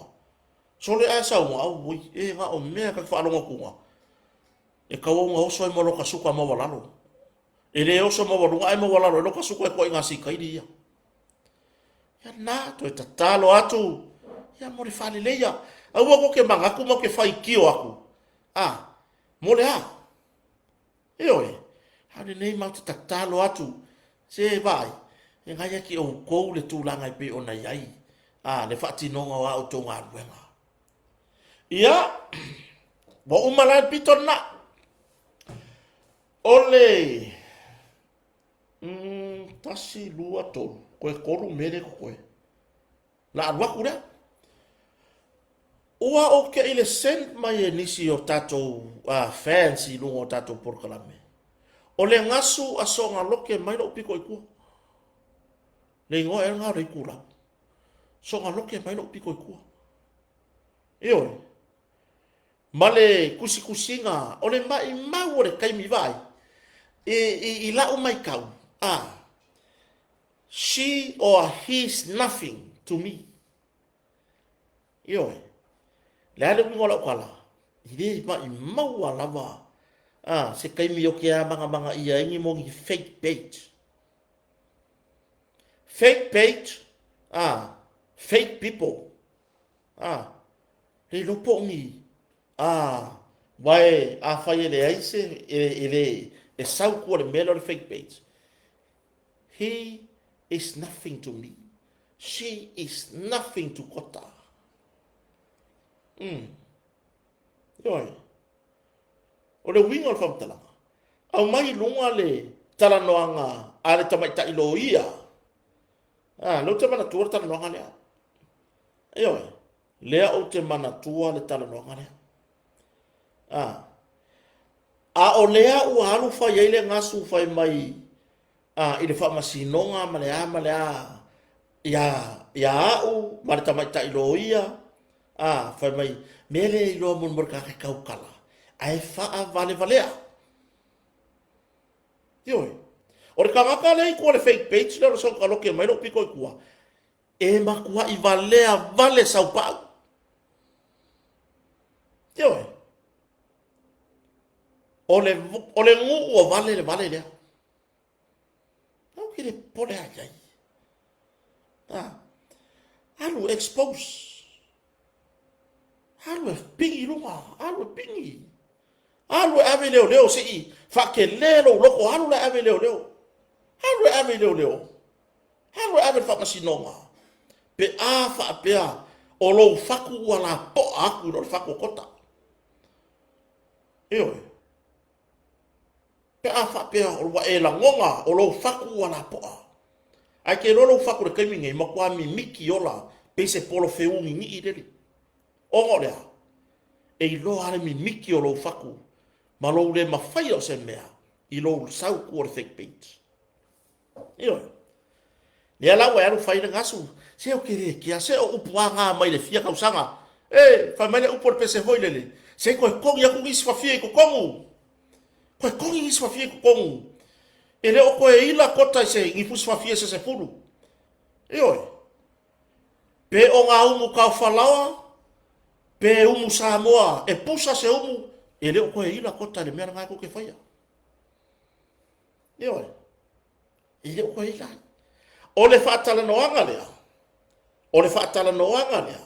Sole ae saunoa, auoi, e na o mea ta te faalogo atu E tauau ina oso ai ma loka suka maualalo. E le oso maualuga ae maualalo ai loka suka e toaiga sikaili ia. Ia na, toe tatalo atu, ia mo le faaleleia. Aua tou te manatu ma te faitio atu. A, mo le a? Ioe, a o lenei matou te tatalo atu, se vaai, e nai ia te outou le tulaga e pei ona i ai, a, le faatinoga o a outou galuega. Ia, ua uma la le pito lena. O le 1, 2, 3, toe tolu mea lea e totoe. La alu atu lea. Ua ou te i le send mai e nisi o tatou fans i luga o tatou polokalame. O le gasu a soga loke mai lou pito i tua. Le igoa ea lena o le itulau. Soga loke mai lou pito i tua. Ioe. Ma le tusitusiga, o le maimau o le taimi, vaai, i, i, i lau maitau, a, she or he's nothing to me. Ioe. Le a le uiga o lau tala, i le maimaua lava a, se taimi o ke āmangamanga ia ai ni mo ni fake page. Fake page, a, fake people. A, le iloa po o ni, a, wae afai e leai se, e, e le, e sau tua le mea lea o le fake page. He is nothing to me. She is nothing to Kota. Ioe. O le uiga o le faamatalaga, aumai i luga le talanoaga a le tamaitai loia. Ah, lea ou te manatua le talanoaga lea. Ioe, lea ou te manatua le talanoaga lea. Ah. A o lea ua alu fai ai le gasu fai mai ah, i le faamasinoga ma le a ma le a ia, ia au ma le tamaitai loia, ah, fai mai, mea lea iloa mo le tagata e tautala, ae faavalevalea. Ioe. O le tagata lea i tua o le fake page lea o le soga loke mai lou pito i tua, e matuai valea vale saupau. Ioe. O le, o le nuu o vale le vale lea. Au ke le pole ai ai. Ah. Alu expose. Alu e pigi luga, alu e pigi. Alu e ave i leoleo se i faatele lou loto, alu la e ave i leoleo. Alu e ave i leoleo. Alu e ave i le faamasinoga. Pe a faapea o lou fatu ua lapoa atu i lo le fatu o Kota. Ioe. Pe a faapea ua e lagona o lou fatu ua lapoa. Ae te iloa lou fatu i le taimi nei, matua mimiti ola pei se polo feū ninii lele. Ona o le a? E iloa lava le mimiti o lou fatu ma lou le mafaia o se mea i lou sau tua o le fake page. Ioe. Lea la ua e alu fai le gasu, se o ke le kea, se o upu aga mai le fia tausaga. E, fai mai le upu o le pese foi lele, se koe kogi aku nisi fafia i totonu. Koe kogi nisi fafia i totonu. E le o koe ila kota i se ni fusi fafia se 10. Ioe. Pe o ngā umu kao falaoa, pe umu Samoa, e pusa se umu, e le o koe ila kota i le mea lena e kou te faia. Ioe. E le o koe ila ai. O le faatalanoaga lea, o le faatalanoaga lea,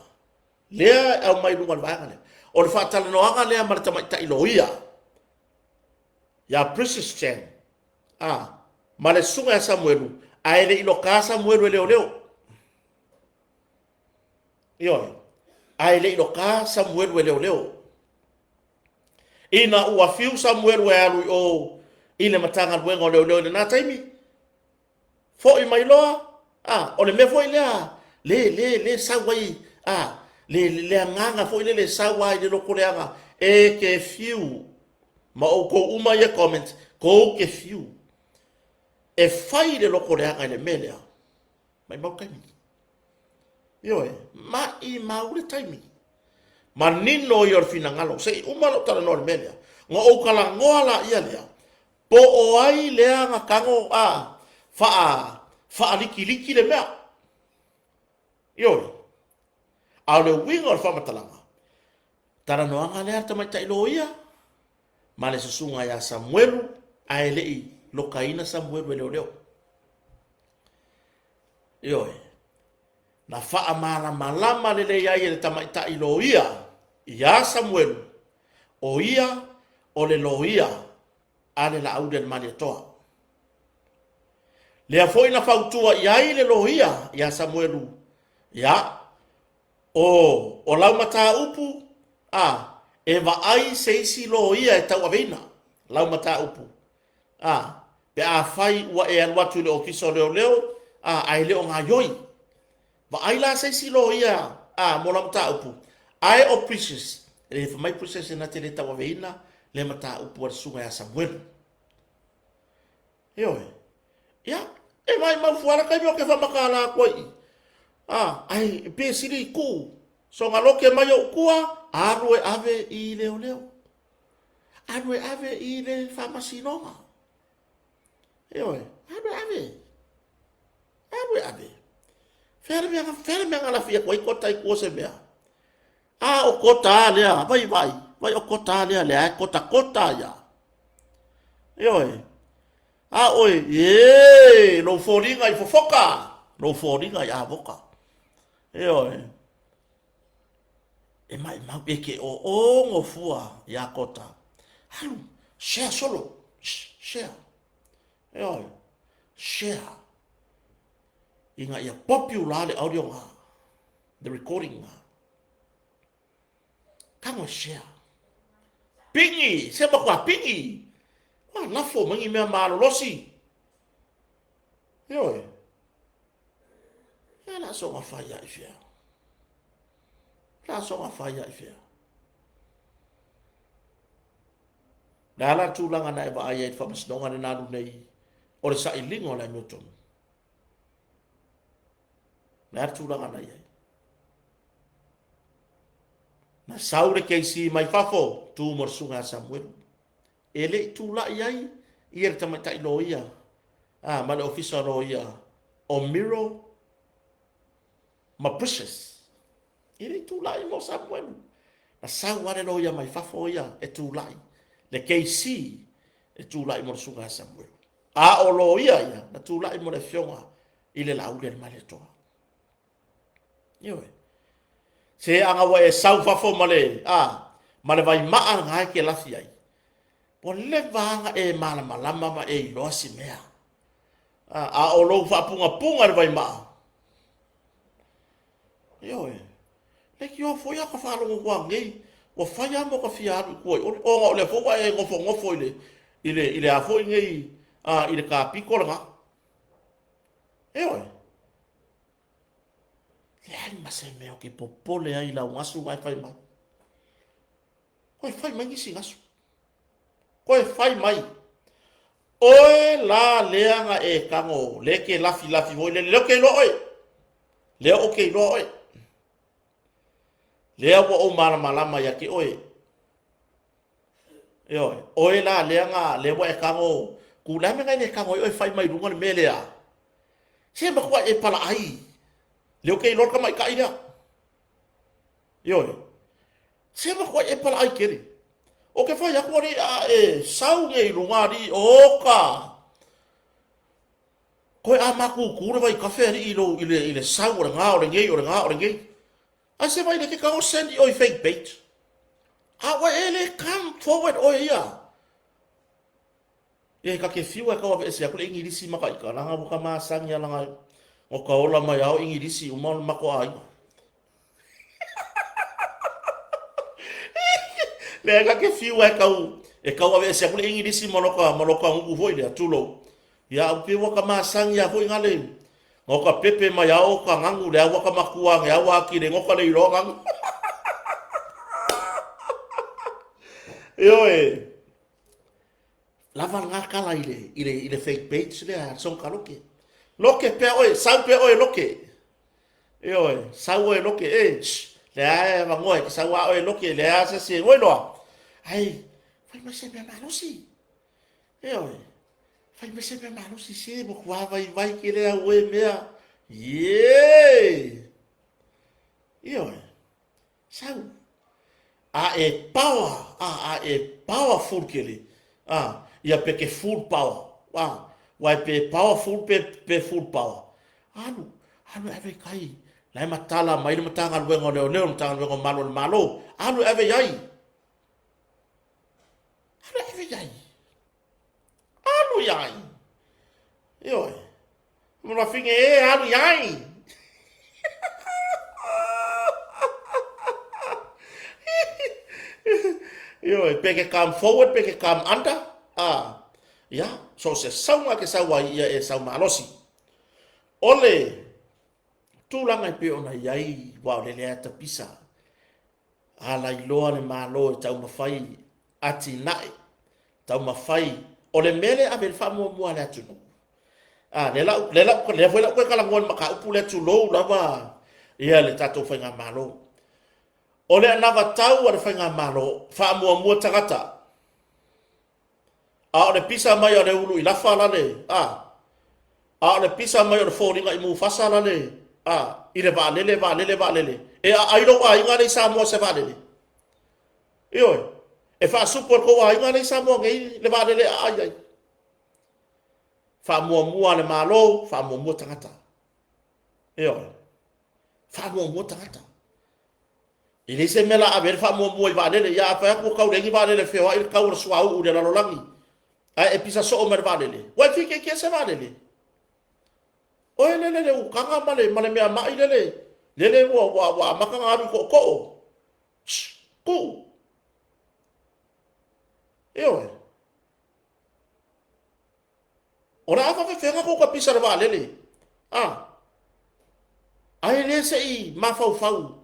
lea e aumai luga o le vaega lea, o le faatalanoaga lea ma le tamaitai loia, ia Precious Chan, a, ma le susuga ia Samuelu, ae le i loka Samuelu e leoleo. Ioe, ae le i loka Samuelu e leoleo. Ina ua fiu Samuelu e alu i o i le Matagaluega o Leoleo i lena taimi, foi mai loa, a, o le mea foi lea, le, le, le sau ai, a, le, le agaga foi lele e sau ai i le lotoleaga, e te fiu, ma outou uma ia comment, tou te fiu, e fai le lotoleaga i le mea lea, maimau le taimi. Ioe, maimau le taimi. Manino ia o le finagalo, se i uma lou talanoa i le mea lea. Na ou talanoa laia lea, po o ai lea na tago a faa faalikiliki le mea. Ioe. A o le uiga o le faamatalaga, talanoaga lea a le tamaitai loia ma le susuga ia Samuelu, ae le i lokaina Samuelu e leoleo. Ioe. Na faamalamalama lelei ai e le tamaitai loia iā Samuelu, o ia o le loia a le Laauli a le Malietoa. Lea foi na fautua i ai le loia iā Samuelu, ia, o, o lau mataupu, a, e vaai se isi loia e tauaveina lau mataupu, a, pe afai ua e alu atu i le Ofisa o Leoleo, a, ae le o gaoioi. Vaai la se isi loia, a, mo lau mataupu, ae o Precious, e fai mai Precious e na te le tauaveina le mataupu a le susuga ia Samuelu. Ioe. Ia, e maimau fua le taimi o ke whamakala atu ai i. A, ai, pe sili i kuu. Soga loke mai o ukua, alu e ave i leoleo. Alu e ave i le faamasinoga. Ioe, alu e ave. Alu e ave. Fea le mea, fea le mea na lafi atu ai kota i tua se mea. A o kota a lea, vai vai, vai o kota a lea, lea e kota kota ia. Ioe. A oe, e, lou foliga i fofoka, lou foliga i avoka. Ioe. E maʻimau e ke ō gofua iā Kota. Alu, share solo, share. Ioe, share. Ina ia popular le audio ngā, the recording ngā. Tango share. Pingi, se makua pingi. Ua lafo mai ni mea malolosi. Ioe. Ia la soga fai ai fea. La soga fai ai fea. Le a la tulaga na e vaai ai i le faamasinoga lena alu nei o le sailiga o le amiotonu. Le a le tulaga na i ai. Na sau le KC mai fafo, tu mo le susuga ia Samuelu. E le i tulai ai ia le tamaitai loia a, ma le ofisa loia o Miro ma Precious. E le i tulai mo Samuelu. Na sau lava le loia mai fafo ia e tulai, le KC e tulai mo le susuga ia Samuelu. A o loia ia, na tulai mo le afioga i le Laauli a le Malietoa. Ioe. Se aga ua e sau fafo ma le, a, ma le vaimaa na e ke lafi ai. Ua leva aga e malamalama ma e iloa si mea. A, a o lou faapugapuga le vaimaa. Ioe. Le ki o foi a ka faalogo kua nei. Ua fai a mo ka fia alu i kua i ole. Ona o lea foi ua e nofonofo i le, i le, i le a foi nei, a, i le kapiko lena. Ioe. Leai ma se mea o ke popole ai i lau gasu na e fai mai. Koe fai mai nisi gasu. Koe fai mai. Oe la lea na e tago le ke lafilafi foi lele, lea ou te iloa oe, lea ou te iloa oe, lea ua ou malamalama ia te oe. Ioe, oe la lea na lea ua e tago ku le a mea na e le tago ai oe e fai mai luga le mea lea. Se matua e palaai. Lea ou te iloa le tamaitai lea. Ioe. Se matua e palaai tele. O ke fai atu alii a e sau nei i luga alii oka. Koe a matutu le vaitafe alii i, lou, i, le, i le sau o le gā o lenei o le gā o lenei. Ae se vai le ke tago send i oi fake page. A ua e le come forward oe ia. Ia ta te fiu e tau aveese atu le Igilisi ma ka ika, laga ua ka masani a laga o ka ola mai ao Igilisi uma o le mato aiga. Lea ta te fiu e tau e tau aveese atu le Igilisi ma loka ma loka nu'u foi lea, tulou. Ia au pei ua ka masani a foi ngale o ka pepe mai ao ka gagu le aua ka matua nge aua aki le ngoka le iloa gagu. Ioe. Lava lena tala i le, i le, i le fake page lea a Sonka Loke. Loke pea oe, sau pea oe Loke. Ioe, sau oe Loke, e, shh, lea e avanoa e te sau a oe Loke, lea se se, oi loa. Ai, fai mai se mea malosi. Ioe, fai mai se mea malosi se, mo kua vai vai ke lea ue mea. Ie! Ioe, Sau. A e power, a, a e powerful kele. A, ia pe ke full power. A, wai pe powerful pe, pe full power. Alu, alu e ave i kai. La e matala mai le Matagaluega o Leoleo, le Matagaluega o Malu o le Malo. Alu e ave i ai. Alu e ave i ai. Alu i ai. Ioe. Mo la fine e alu i ai. Ioe, pe ke come forward, pe ke come under. Ah, ia, so se saunga ke sau ai ia e sau malosi. O le tulaga e pei ona i ai ua o le lea tapisa. Alailoa le Malo e taumafai atinae, taumafai, o le mea lea e ave i le faamuamua a le atunuu. A, lea la, lea la, lea foi la ou toe talanoa i le mataupu lea, tulou lava ia le tatou Faigamalo. O le anavatau a le Faigamalo, faamuamua tagata. A o le pisa mai o le ulu i lafa la le, a, a o le pisa mai o le foliga i Mufasa la le, a, i le vaalele, vaalele, vaalele. E aai lou aiga lea i Samoa se vaalele. Ioe, e faasupu e le tou aiga lea i Samoa nei le vaalele e aai ai. Faamuamua a le Malo, faamuamua tagata. Ioe, faamuamua tagata. E leai se mea la ave ai le faamuamua i vaalele. Ia a fai atu ua tau leai ni vaalele e feoai le tau o le suauu i le lalolagi, ae e pisa soo mai le vaalele. Ua e fikeikea se vaalele? Oe lele le utaga ma le, ma le mea ma'i lele, lele ua, ua, ua amata ona alu i tootoo. Shh, tuu. Ioe. O le a faafefea tou tapisa i le vaalele? A, ai le se i mafaufau.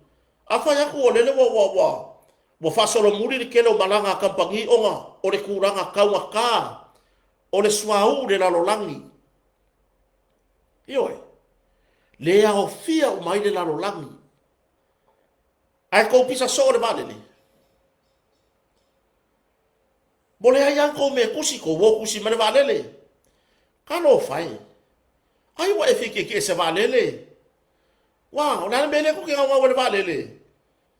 A fai atu o lele ua, ua, ua, ua faasolomuli le tele o malaga a kamupani ona o le tulaga taugata o le suauu i le lalolagi. Ioe, le aofia uma ai le lalolagi. Ae tou pisa soo i le vaalele. Mo leai lava tou mea tusi, tou o tusi mai le vaalele. Talofa e. Ai ua e fia i se vaalele. Ua, o le a le mea lea tou te naunau ai i le vaalele?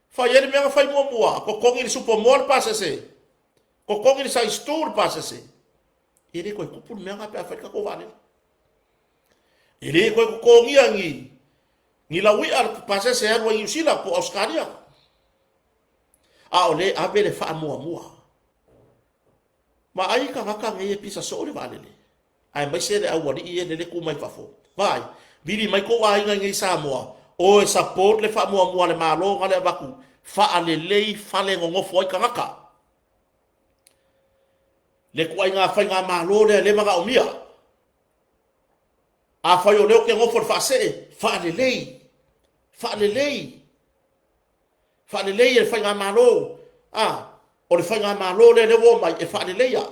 Fai ai le mea na fai muamua, totogi le supamoa le pasese, totogi le size 2 le pasese. E le toe tupu le mea lena pe a fai le tatou vaalele. E le toe totogia ni, ni laui'a le pasese e alu ai i Niu Sila po o Ausetalia. A o lea e ave le faamuamua. Vaai i tagata nei e pisa soo i le vaalele, aemaise le aualii ia lele tu mai fafo. Vaai, vili mai kou aiga i nei Samoa, o e support le faamuamua a le Malo na le avatu, faalelei fale nonofo ai tagata. Le ituaiga faigamalo lea le manaomia. Afai o lea ou te nofo i le faasee, faalelei, faalelei. Faalelei e le Faigamalo, a, o le Faigamalo lea lea ua omai e faaleleia.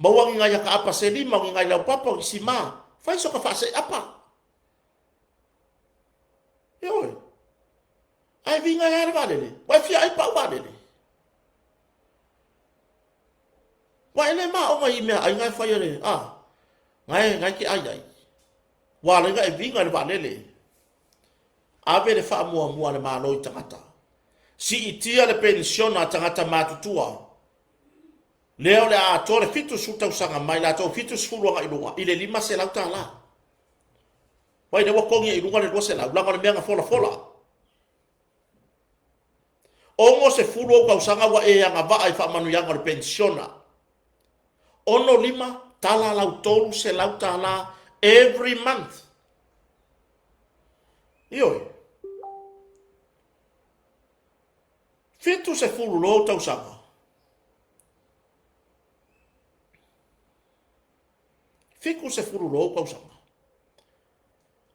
Maua ni ngai aka apa se lima, ni ngai laupapa, ni sima. Fai so ka faasee apa. Ioe. Ae viga ai lava le vaalele. Ua e fia ai pau vaalele. Ua e le maoga i mea ai e fai ale, a, gae, gae ke ai ai. Ua ala ai e viga i le vaalele. Ave le faamuamua a le Malo i tagata. Siitia le penisiona a tagata matutua. Lea o le a atoa le 70 tausaga mai latou 70 agai i luga i le $500. Vai lea ua togi i luga le 200, laga o le mea na folafola. 60 ou tausaga ua e agavaa i faamanuiaga o le penisiona. 65 tala lau $300 every month. Ioe. 70 loa ou tausaga. 70 loa ou tausaga.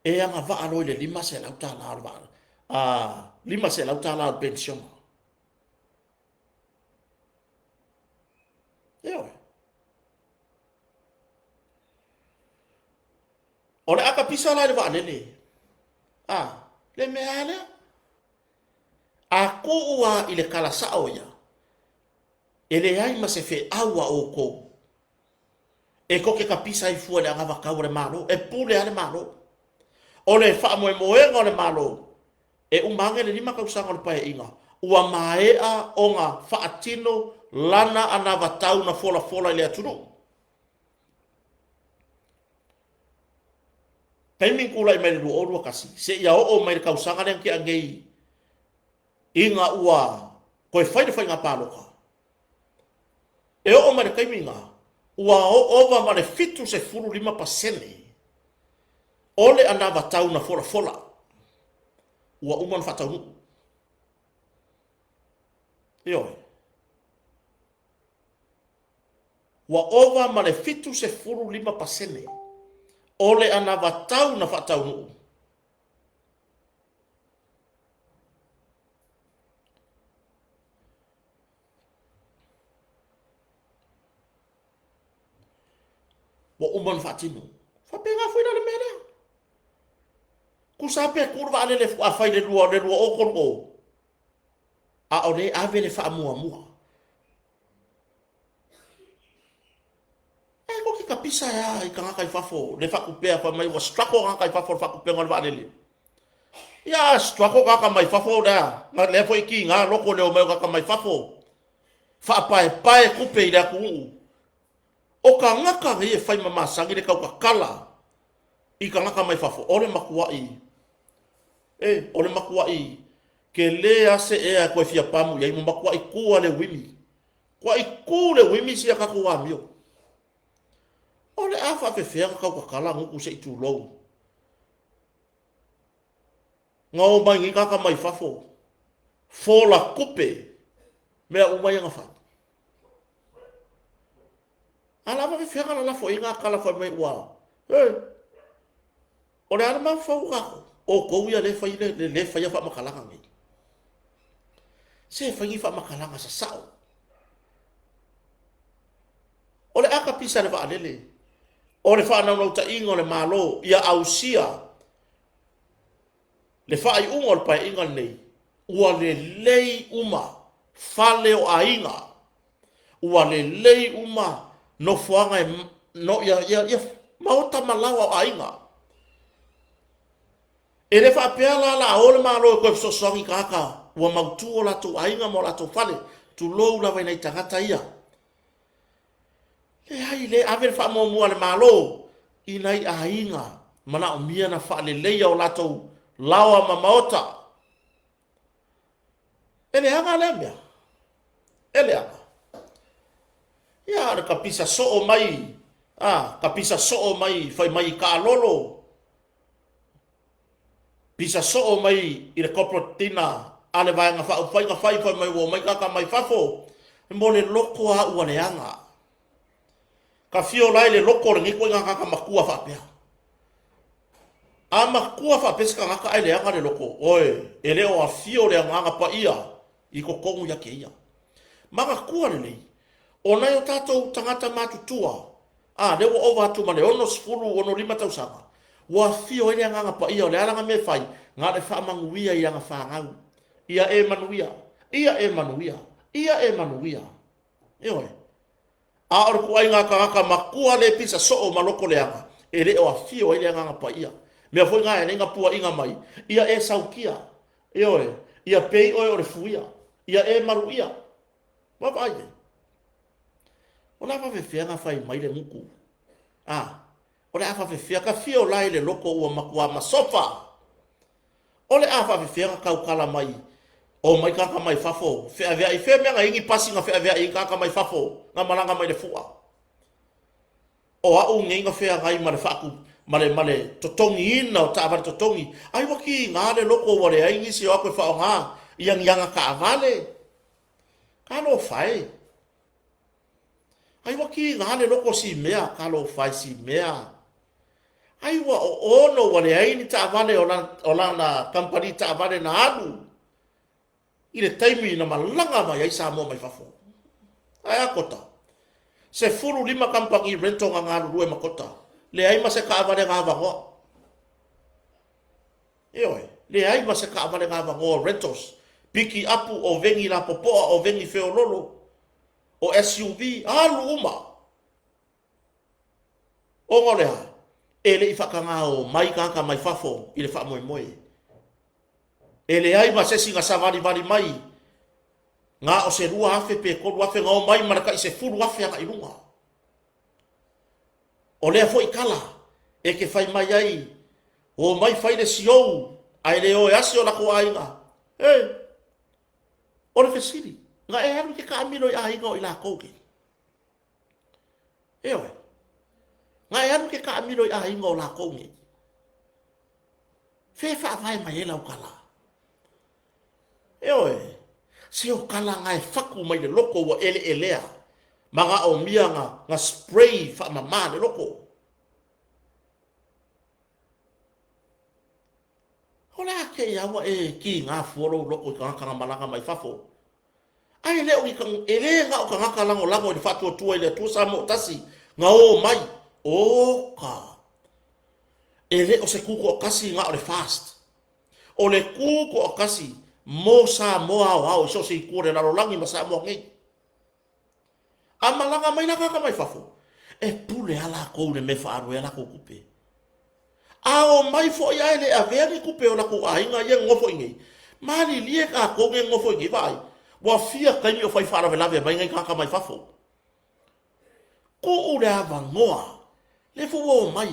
E agavaa loa i le $500 o le vaa, a $500 o le penisiona. Ioe. O le akapisa la i le vaalele, a, le mea lava lea. A tuu lava i le tala sao ia, e leai ma se feau a outou e tou te kapisa ai fua i le anavatau a le Malo, e pule lava le Malo. O le faamoemoega o le Malo, e uma ane le 5 tausaga o le Paeaiga, ua maea ona faatino lana anavatau na folafola i le atunuu. Taimi na tulai mai i le 2021, seia oo mai i le tausaga lea na tea nei ina ua toe fai le faiga palota, e oo mai i le taimi lena, ua ova ma le 75% o le anavatau na folafola ua uma ona faataunuu. Ioe. Ua ova ma le 75% o le anavatau na faataunuu. Ua uma ona faatino. Faapena foi la le mea lea. Tusa lava pe tu le vaalele a fai le 2030, a o lea e ave le faamuamua. E tou te tapisa ai lava i tagata i fafo le faatupea fai mai ua struggle tagata i fafo i le faatupega o le vaalele. Ia a struggle tagata mai fafo lea, lea foi e tiga loto le omai o tagata mai fafo faapaepae tupe i le atunuu. O tagata nei e fai ma masani le tautatala i tagata mai fafo, o le matuai, e, o le matuai tele lava se ea e toe fia pamu i ai, ua matuai tu lava le uimi. Matuai tu le uimi sia tatou amio. O le a faapefea ona tautatala gutu se i tulou. Na omai nei tagata mai fafo, fola tupe, mea uma ia na fai. A la faapefea ona lalafo i ai na tala fai mai ua, e, o le a le mafaufau o tatou? Outou ia le fai le le faia faamatalaga nei. Se fai ni faamatalaga sasao. O le akapisa a le vaalele, o le faanaunautaiga o le Malo ia ausia le faaiuga o le Paeaiga lenei, ua lelei uma fale o aiga, ua lelei uma nofoaga e no, ia, ia, ia maota ma laoa o aiga. E le faapea la la o le Malo e toe fesoasoani i tagata ua mautu o latou aiga ma o latou fale, tulou lava i nai tagata ia. Leai, le ave le faamuamua a le Malo i nai aiga manaomia na faaleleia o latou laoa ma maota. E leaga lea mea. E leaga. Ia, o le kapisa soo mai, a, kapisa soo mai, fai mai i kaalolo, pisa soo mai i le corporate dinner a le Vaega Faaupufai na fai, fai mai ua omai tagata mai fafo, mo le loto lava ua leaga. Ka fio la i le loto o lenei ituaiga tagata matua faapea. A matua faapea se tagata ae leaga le loto, oe, e le o afio le Agaga Paia i totonu ia te ia. Manatua lelei. O nai o tatou tagata matutua, a, lea ua ova atu ma le 60, 65 tausaga, ua afio ai le Agaga Paia, o le a lana mea e fai? Na o le faamanuia i ana fanau. Ia e manuia, ia e manuia, ia e manuia. Ioe. A o le ituaiga tagata matua le pisa soo ma loto leaga, e le o afio ai le Agaga Paia. Mea foi na e ala ai ona puaina mai, ia e sautia, ioe, ia pei oe o le fuia, ia e maluia. Vaavaai i ai. O le a faafefea ona fai mai le gutu? A, o le a faafefea ka fia o la i le loto ua matua masofa? O le a faafefea ona tautala mai o mai tagata mai fafo feaveai fea mea na i ai ni pasi na feaveai ai tagata mai fafo na malaga mai le fua? O au nei na feagai ma le faatu ma le ma le totogiina o taavale totogi, ai ua kiga le loko ua leai nisi o atu e faaaoga ia ni aga taavale. Talofa e! Ai ua kiga le loko o Simea, talofa e Simea. Ai ua oono ua leai ni taavale o lana, o lana kamupani taavale na alu i le taimi na malaga mai ai Samoa mai fafo. Ae a Kota? 15 kamupani rental na galulue ma Kota. Leai ma se taavale na avanoa. Ioe, leai ma se taavale na avanoa rentals. Piki apu, o veni lapopoa, o veni feololo, o SUV, alu uma. Ona o le a? E le i faatagā o mai tagata mai fafo i le faamoemoe. E leai ma se isi na savalivali mai na o se 2,000 pe 3,000 na omai ma le tai 10,000 agai i luga. O lea foi tala e te fai mai ai, omai fai le siou ae le o e asi o latou aiga. E! O le fesili, na e alu e te taamilo i aiga o i latou nei? Ioe. Na e alu e te taamilo i aiga o latou nei. Fea e faavae mai ai lau tala? Ioe. Se o tala na e fatu mai le loto ua eleelea manaomia na, na spray faamama le loto. O le a kēia ua e kīgā fua lou loto i tagata na malaga mai fafo? Ai e le o ni e le na o tagata lagolago i le faatuatua i le Atua Samoa tasi na o mai. Oka! E le o se tutoatasi na o le fast. O le tutoatasi mo Samoa aoao i so o se itu o le lalolagi ma Samoa nei. A malaga mai la tagata mai fafo, e pule lava latou i le mea e faaalu ai a latou tupe. A omai foi ae le avea ni tupe o latou aiga ia e nonofo i inei, malilie tatou nei e nonofo i inei, vaai, ua fia taimi o fai faalavelave mai nai tagata mai fafo. Tuu le avanoa, lea foi ua omai,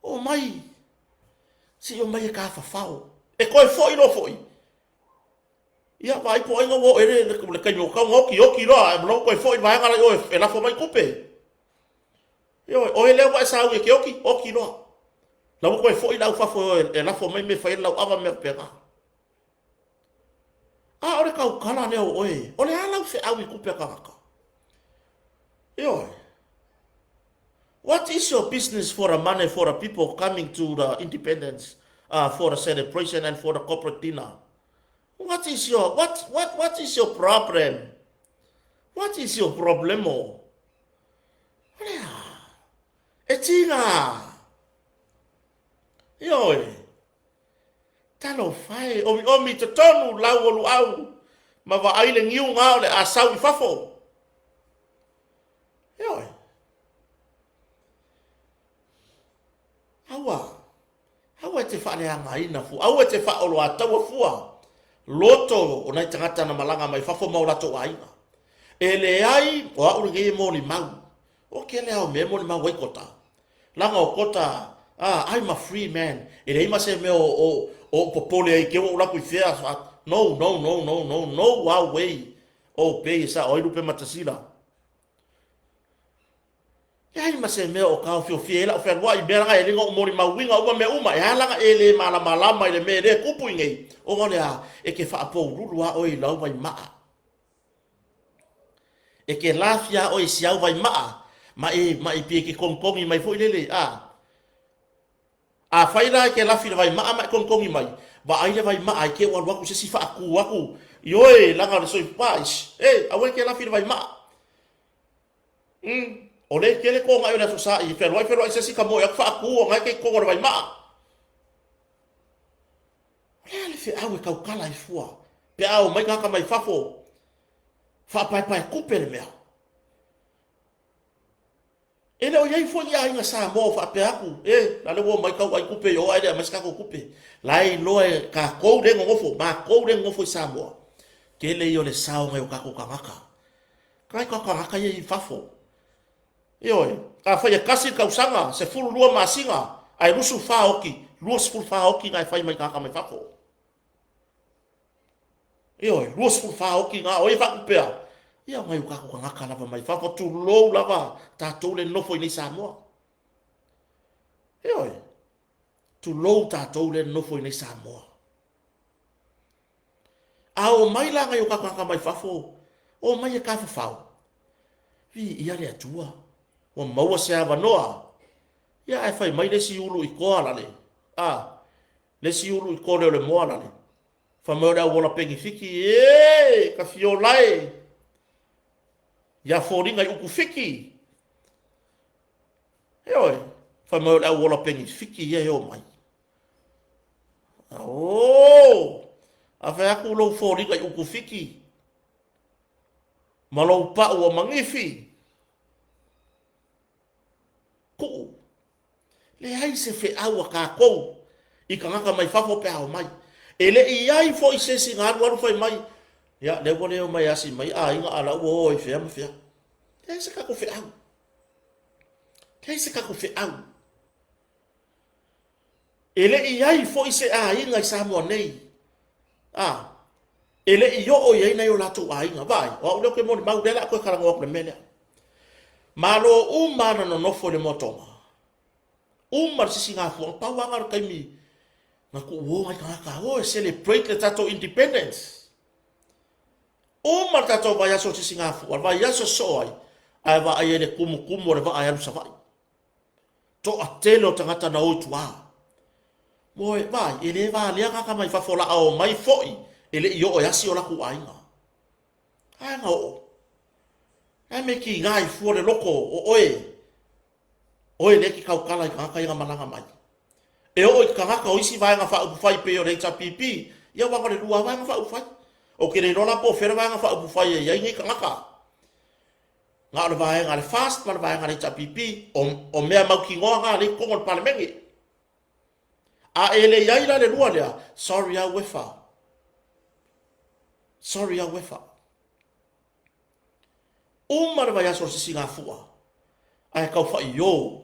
omai, se i omai e tafafao. E toe foi loa foi, Ia, vaai po o ai na ua oo i ai le taimi ua tatau ona oti, oti loa, ae ua toe foi le vaega la i o e lafo mai tupe. Ioe, oe lea ua e sauni e te oti, oti loa. La ua toe foi le au fafo e o e lafo mai mea e fai ai le lauava ma mea faapena. A o le tautala lea o oe, o le a lau feau i tupe a tagata? Ioe. What is your business for the money for the people coming to the independence for the celebration and for the corporate dinner? What is your, what, what, what is your problem? What is your problemo? O le a? E tiga! Ioe. Talofa e, omiomi i totonu lau o luau, ma vaai le niu nga o le a sau i fafo. Ioe. Aua, aua e te faaleagaina fua, aua e te faaoloataua fua loto o nai tagata na malaga mai fafo ma o latou aiga. E leai, o au lenei e molimau. O kele lava o mea e molimau ai Kota. Leaga o Kota, ah, I'm a free man. E leai ma se mea o, o, o popole ai te ua ou alu atu i fea. No, no, no, no, no, no wow way. O pei e sao ai Lupematasila. Leai ma se mea o taofiofia ai lau fealuai, mea laga e le na ou molimauina uma mea uma, e ala na e le malamalama i le mea lea e tupu i nei, ona o le a, e te faapoululu lava oe i lau vaimaa. E te lafia oe i si au vaimaa, ma e, ma e pei e te togitogi mai foi lele, a. Afai la e te lafi i le vaimaa ma e togitogi mai, vaai le vaimaa i te ua alu atu se isi faatu atu, ioe, leaga o le soifua, e, aua e te lafi i le vaimaa. Mm. O lea e tele togai o le Aso Sa i fealuai fealuai se isi ka moe atu faatu ona e te i totonu o le vaimaa. O le a le feau e tautala ai fua pe a omai tagata mai fafo faapaepae tupe le mea. E le o i ai foi ni aiga Samoa o faapea atu, e, la le ua omai tau ai tupe i o ae le aumai se tatou tupe. La e iloa e tatou lea e nonofo, matou lea e nonofo i Samoa, tele ia o le sao o nai o tatou tagata. Nai o tatou tagata ia i fafo. Ioe, afai e tasi le tausaga, 12 masina, ae 24 oti, 24 oti na e fai mai tagata mai fafo. Ioe, 24 oti na, o ai e faatupea? Ia o nai o tatou tagata lava mai fafo, tulou lava tatou le nofo i nei Samoa. Ioe, tulou tatou le nofo i nei Samoa. A o mai la nai o tatou tagata mai fafo, o mai e tafafao, viia le Atua, ua maua se avanoa. Ia ae fai mai le isi ulu i toa lale, a, le isi ulu i tole o le moa lale, fai mai o le auola penifiki, e, ka fiola e, ia foliga i upu fiki. Ioe, fai mai o le auola penifiki ia e o mai. Oh! A fai atu lou foliga i upu fiki, ma lou pau o manifi, Kuu. Leai se feau a tatou i tagata mai fafo pe a omai. E le i i ai foi se isi na alu alu fai mai, ia, lea ua le omai e asi mai aiga a la ua o ai fea ma fea. Leai se tatou feau. Leai se tatou feau. E le i i ai foi se aiga i Samoa nei, a, e le i oo i ai nai o latou aiga. Vaai, o au lea ou te molimau, lea o le a toe talanoa atu i le mea lea. Malo uma lava na nonofo i le moatoga, uma le sisigafua, na pau lava na o le taimi na tuuo nai tagata, o e celebrate le tatou independence. Uma le tatou vaiaso o le sisigafua, le vaiaso e sosoo ai, ae vaai ai i le tumutumu o le vaa e alu i Savaii. Toatele o tagata na o i tua. Moe, vaai, e le valea tagata mai fafo o le a omai foi e le i oo e asi o latou aiga. Ae na oo. Ae me tiga ai fua le loto o oe, oe lea e te tautala i tagata ia na malaga mai. E oo i tagata o isi Vaega Faaupufai pei o le HRPP, ia aua na o le lua lava Vaega Faaupufai. Ou te le iloa la po o fea le Vaega Faaupufai e i ai nei tagata. Na o le vaega a le FAST ma le vaega a le HRPP, o, o mea mautinoa na lea i totonu o le Palemene. A e le i ai la le lua lea, sorry lava Uefa. Sorry lava Uefa. Uma le vaiaso o le sisigafua, ae tau faaiō.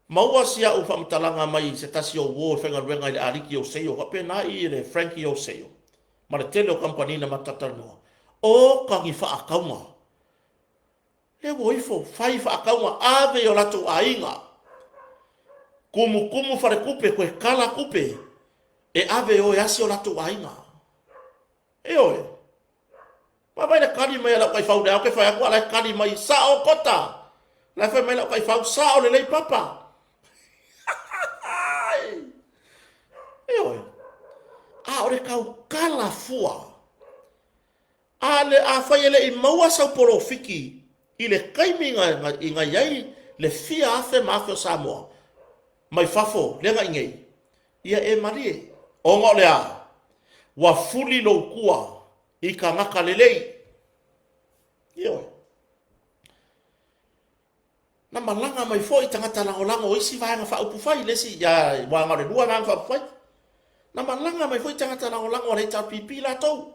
Maua si au faamatalaga mai se tasi o uo e faigaluega i le Aliki Oseio, faapena i le Frankie Oseio, ma le tele o kamupani na matou talatalanoa, o ka ni faatauga. Lea ua o ifo, fai faatauga, ave i o latou aiga, tumutumu faletupe, toe kala tupe, e ave e o e asi o latou aiga. Ioe. Vaavaai le tali mai a lau taifau lea ou te fai atu a o la e tali mai, sao Kota! La e fai mai lau taifau, sao lelei Papa! Ioe. A o le tautala fua, a le, afai e le i maua sau polofiki i le taimi na, i na i ai le fia afe ma afe o Samoa mai fafo lea na i nei, ia e malie. Ona o le a? Ua fuli lou tua i tagata lelei. Ioe. Na malaga mai foi tagata lagolago o isi Vaega Faaupufai, le isi, ia, aua na o le lua Vaega Faaupufai. Na malaga mai foi tagata lagolago a le HRPP latou.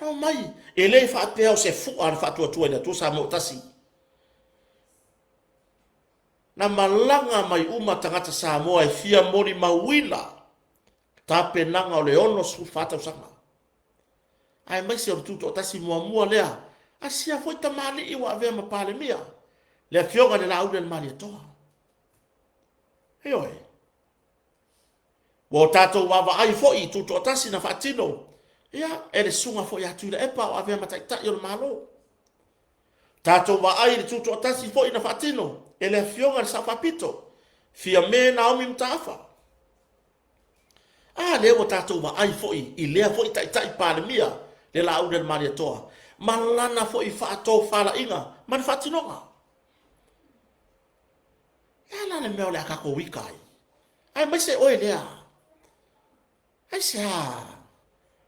Na omai, e le faapea o se fua a le Faatuatua i le Atua Samoa ua tasi. Na malaga mai uma tagata Samoa e fia molimauina tapenaga o le 64 tausaga. Aemaise o le Tutoatasi muamua lea a sia foi tamalii ua avea ma Palemia, le Afioga i le Laaulialemalietoa. Ioe. Ua o tatou vaavaai foi i Tutoatasi na faatino, ia, e le susuga foi ia Tuilaepa o avea ma Taitai o le Malo. Tatou vaai i le Tutoatasi foi na faatino e le Afioga i le Sao Faapito, Fiame Naomi Mataafa. A lea ua tatou vaai foi i lea foi Taitai Palemia, le Laaulialemalietoa. ma lana foi faatofalaiga ma le faatinoga. Le a la le mea o le a tatou ita ai? Aemaise oe lea. Aisea?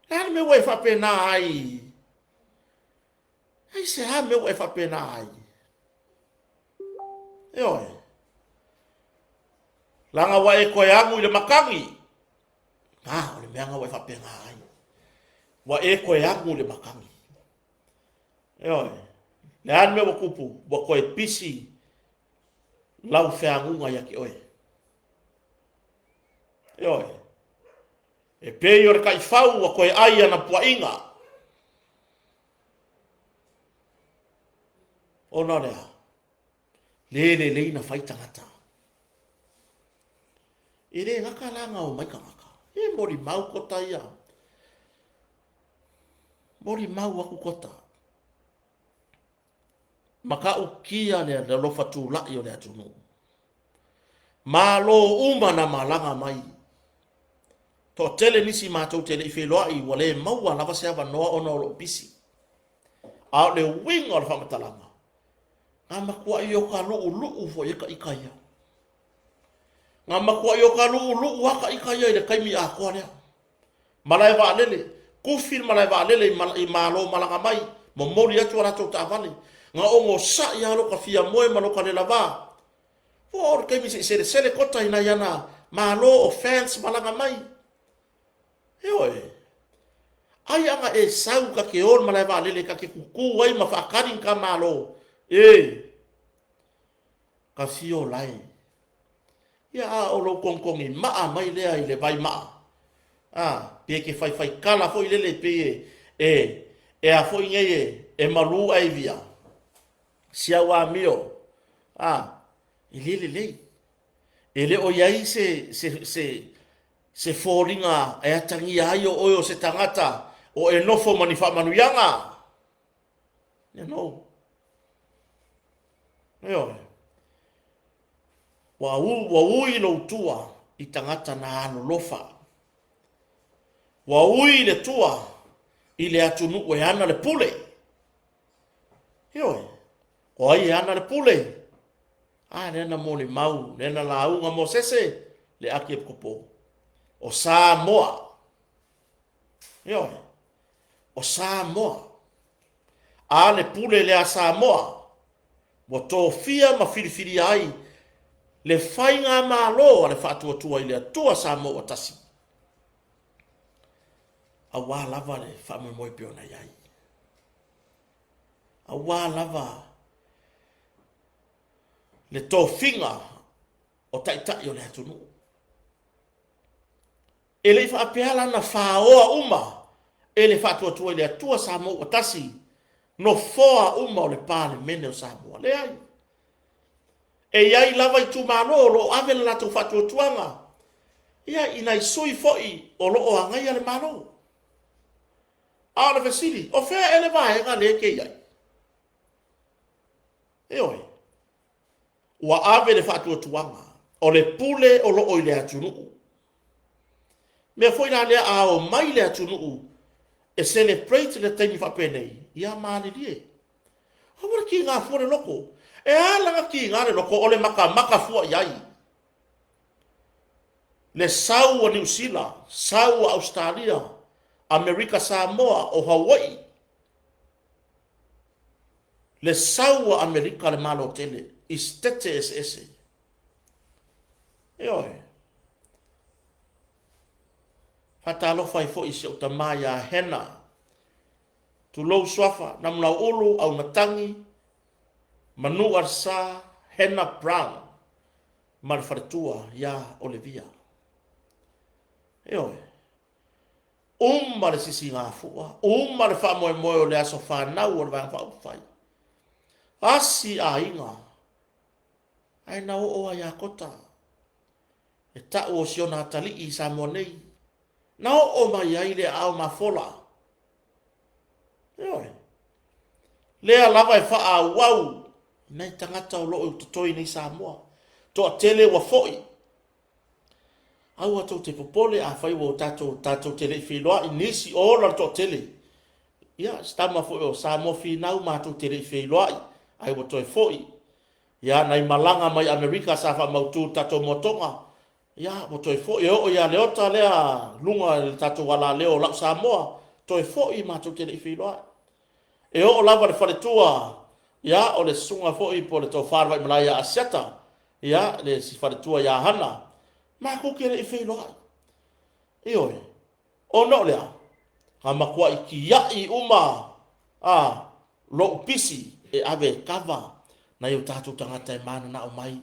Le a le mea ua e faapena ai? Aisea mea ua e faapena ai? Ioe. Leaga ua e toe agu i le matagi. A, o le mea lena ua e faapena ai. Ua e toe agu i le matagi. Ioe. Le a le mea ua tupu? Ua toe pisi lau feaguga ia te oe. Ioe. E pei o le taifau ua toe ai ana puaina. Ona o le a? Le lelei na fai tagata. E le gata la na omai tagata. E molimau kota ia. Molimau aku kota. Matautia le alofa tulai o le atunuu. Malo uma na malaga mai. Toatele nisi matou te le i feiloai ua le maua lava se avanoa ona o lou pisi. A o le uiga o le faamatalaga, na matuai o ka luʻuluʻu foi e ka ita ia. Na matuai o ka luʻuluʻu a ka ita ia i le taimi atoa lea. Malae vaalele, kufi le malae vaalele i Malo malaga mai, momoli atu a latou taavale. Na onosai lava lo ka fia moe ma lo ka lelava. Ua oo le taimi se i selesele kota i nai ana Malo o fans malaga mai. Ioe. Ai ana e sau ka te o le malae vaalele ka te kuku ai ma faatali ni ka Malo. E! Ka fio lae. Ia a o lou togitogi maa mai lea i le vai maa. A, pe ke faifai kala foi lele pei e, e, e a foi nei e, e malu ae via. Si au amio. A, e le lelei. E le o i ai se, se, se, se foliga e atagia ai o oe o se tagata o e nofo ma ni faamanuiaga. Ia no. Ioe. Ua, u, ua ui lou tua i tagata na alolofa. Ua ui le tua i le atunuu e ana le pule. Ioe. O ai e ana le pule? A lea na molimau, lea na lauga Mosese, le ake kopo. O Samoa. Ioe. O Samoa. A le pule lea a Samoa, ua tofia ma filifilia ai le faigamalo a le Faatuatua i le Atua Samoa ua tasi, aua lava le faamoemoe pei ona i ai. Aua lava le tofiga o taitai o le atunuu. E le i faapea la na faoa uma e le Faatuatua i le Atua Samoa ua tasi nofoa uma o le Palemene o Samoa. Leai. E i ai lava itumalo o lo o ave le latou faatuatuaga ia i nai sui foi o lo o agaia le Malo. A o le fesili, o fea ea le vaega lea e te i ai? Ioe. Ua ave le faatuatuaga, o le pule o lo o i le atunuu. Mea foi la lea a omai le atunuu e celebrate le taimi faapenei, ia malilie. Aua le kiga fua le loto. E a lana kiga le loto o le matamata fua i ai. Le sau a Niu Sila, sau a Ausetalia, Amerika Samoa, o Hawaii, Le sau a Amerika le Malo tele i sitete eseese. Ioe. Faatalofa ai foi i si ou tama ia Hena. Tulou Suafa, Namunauulu, Aumatagi, Manu Alsa, Hena Brown ma le faletua ia Olivia. Ioe. Uma le sisigafua, uma le faamoemoe o le aso fanau o le Vaega Faaupufai. Asi aiga, ae na oo lava ia Kota, e tau o si ona atalii i Samoa nei, na oo mai ai le aao mafola. Ioe. Lea lava e faaauau i nai tagata o lo o totoe nei Samoa. Toatele ua foi, Aua tou te popole afai ua tatou, tatou te le i feiloai nisi, ola le toatele. Ia, si tama foi o Samoa Finau matou te le i feiloai, ae ua toe foi. Ia, nai malaga mai Amerika sa faamautu le tatou moatoga, ia, ua toe foi e oo ia Leota lea luga i le tatou alaleo o lau Samoa, toe foi matou te le i feiloai. E oo lava i le faletua, ia, o le susuga foi po o le tofa a le Vaimalae ia Asiata, ia, le si faletua ia Hana, matou te le i feiloai. Ioe, ona o le a? Na matuai tiai uma a lou pisi e ave e kava nai o tatou tagata e mananao mai.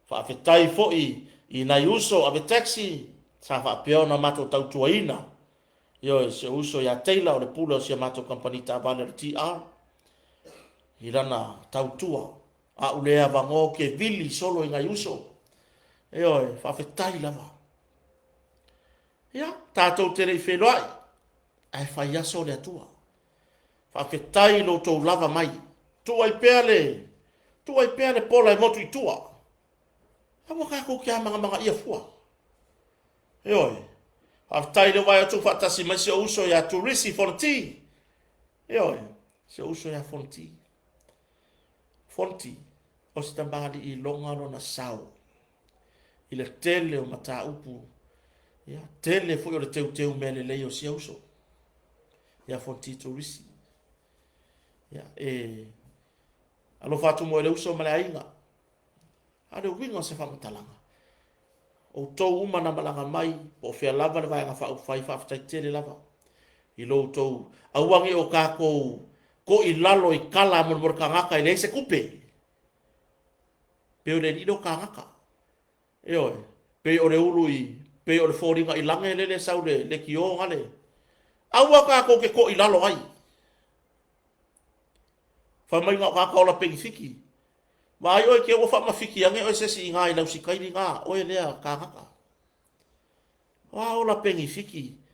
Faafetai foi i nai uso ave taxi sa faapea ona matou tautuaina. Ioe, si ou uso ia Taylor o le pule o si a matou kamupani taavale o le TR i lana tautua. A u le avanoa ou te vili solo i nai uso. Ioe, faafetai lava. Ia, tatou te le i feiloai, ae fai aso le Atua. Faafetai i lo outou lava mai. Tuu ai pea le, tuu ai pea le pola e motu i tua. Aua tatou te amagamagaia fua. Ioe. Faafetai i le vaai atu faatasi mai si ou uso ia Turisi Fonoti. Ioe, si ou uso ia Fonoti. Fonoti, o se tamalii iloga lona sao i le tele o mataupu, ia, tele foi o le teuteu mea lelei o sia uso ia Fonoti Turisi. Ia, e alofa atu mo le uso ma le aiga. A o le uiga o se faamatalaga, outou uma na malaga mai, po o fea lava le Vaega Faaupufai, faafetai tele lava i lo outou aua ne i o tatou toilalo i tala a molemole tagata e leai se tupe. Pei o le alii lea o tagata. Ioe, pei o le ulu i, pei o le foliga i lage lele e sau le leitio gale. Aua tatou te toilalo ai. Fai mai na o tagata ola penifiti. Vaai oe te ua faamafiti ane oe se isi i ina i Lausikaili ina, oe lea tagata. O a ola penifiti?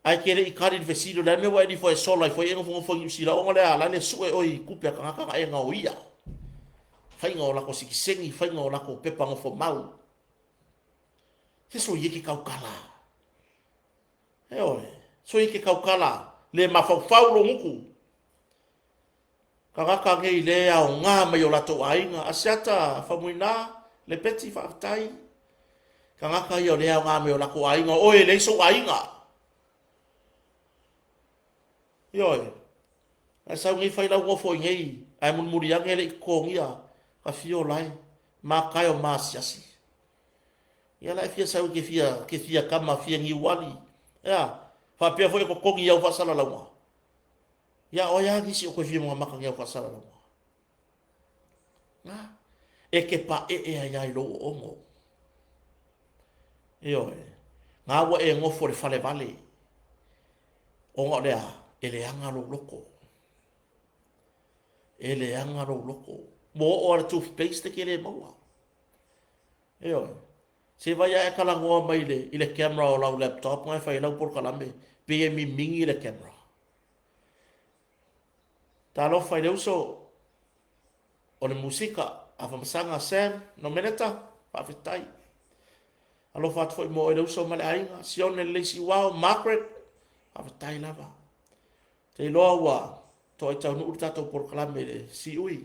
Ae te le i tali i le fesili o le a le mea ua e nifo e sola ifo ai e nofonofo i Niu Sila ona o le a la le sue oe i tupe a tagata na e gaoia. Faiga o lako sitiseni, faiga o lako pepa nofo mau. Se soia ke taukala. Ioe, soia ke taukala, le mafaufau lou gutu. Tagata nei le aoga mai o latou aiga. Asiata Faumuina, Lepeti, faafetai. Tagata ia o le aoga mai o latou aiga. O oe e leai sou aiga. Ioe. Ae sau nei fai lau nofo i nei, ae mulimuli ane e le i totogia ka fio lae, matae o maasiasi. Ia la e fia sau ke fia, ke fia kama, fia niuali. Ea, faapea foi e totogi i au faasalalauga. Ia o ai lava nisi o toe fia magamaka ni au faasalalauga. Na, e te paee ai lava i lou oogo. Ioe, na ua e nofo i le falevale, ona o le a? E leaga lou loto. E leaga lou loto. Ua oo lava le toothpaste e te le maua. Ioe. Se vai a e talanoa mai i le, i le camera o lau laptop na e fai ai lau polokalame, pei e mimigi le camera. Talofa i le uso o le musika, Afamasaga Sam Nomeneta, faafetai. Alofa atu foi mo oe le uso ma le aiga, Sione Lelei Siuao, Margaret, faafetai lava. Te iloa ua toai taunuu le tatou polokalame i le siui.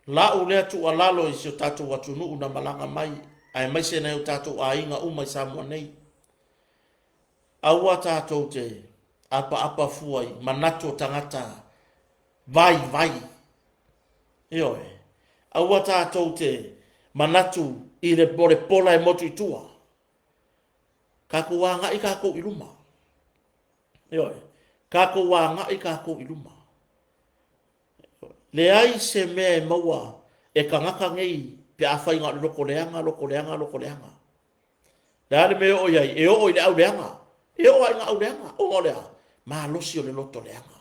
La'u lea tuualalo i si o tatou atunuu na malaga mai, aemaise nai o tatou aiga uma i Samoa nei. Aua tatou te apaapa fua i manatu o tagata vaivai. Ioe. Aua tatou te manatu i le mo le pola e motu i tua. Tatou agai tatou i luma. Ioe. Tatou agai tatou i luma. Leai se mea e maua e tagata nei pe afai na o le loto leaga, loto leaga, loto leaga. Le a le mea e oo i ai? E oo i le auleaga. E oo lava i ga auleaga. Ona o le a? Malosi o le loto leaga.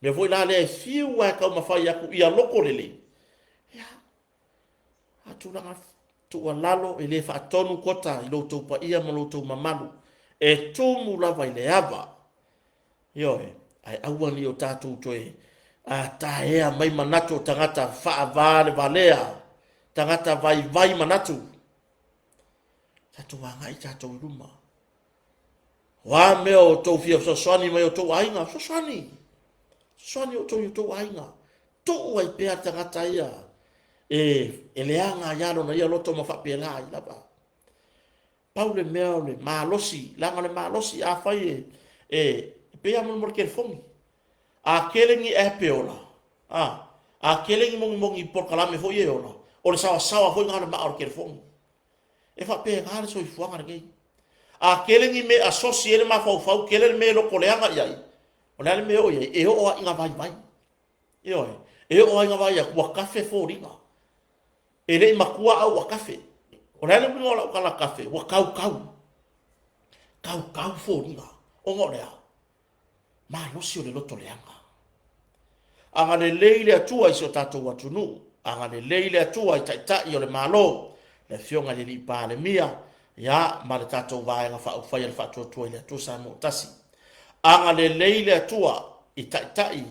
Mea foi la lea e fiu lava e taumafai atu ia loto lelei. Ia, a tulaga tuualalo e le faatonu kota i lo outou paia ma lo outou mamalu. E tumu lava i le ava. Ioe, ae aua ne i o tatou toe a taea mai manatu o tagata faavalevalea, tagata vaivai manatu. Tatou agai tatou i luma. O a mea o outou fia fesoasoani mai outou aiga, fesoasoani. Fesoasoani outou i outou aiga. Tuu ai pea le tagata ia e, e leaga ai lava lona ia loto ma faapela ai lava. Pau le mea o le malosi, leaga o le malosi afai e, e, e pei lava mo le telefoni. A tele ni app e ola, a, a tele ni mogimogi polokalame foi e ola, o le saoasaoa foi lena o le maa o le telefoni. E faapena le soifuaga lenei. A tele ni mea e asosi ai le mafaufau, tele le mea e lotoleaga i ai, o le a le mea e oo i ai? E oo lava ina vaivai. Ioe. E oo lava ina vaai atu ua tafe foliga. E le i matua a ua tafe. O le a le uiga o lau tala tafe? Ua tautau. Tautau foliga. Ona o le a? Malosi o le loto leaga. Agalelei le Atua i si o tatou atunuu, agalelei le Atua i Taitai o le Malo, le Afioga i le Alii Palemia, ia, ma le tatou Vaega Faaupufai a le Faatuatua i le Atua Samoa ua Tasi. Agalelei le Atua i Taitai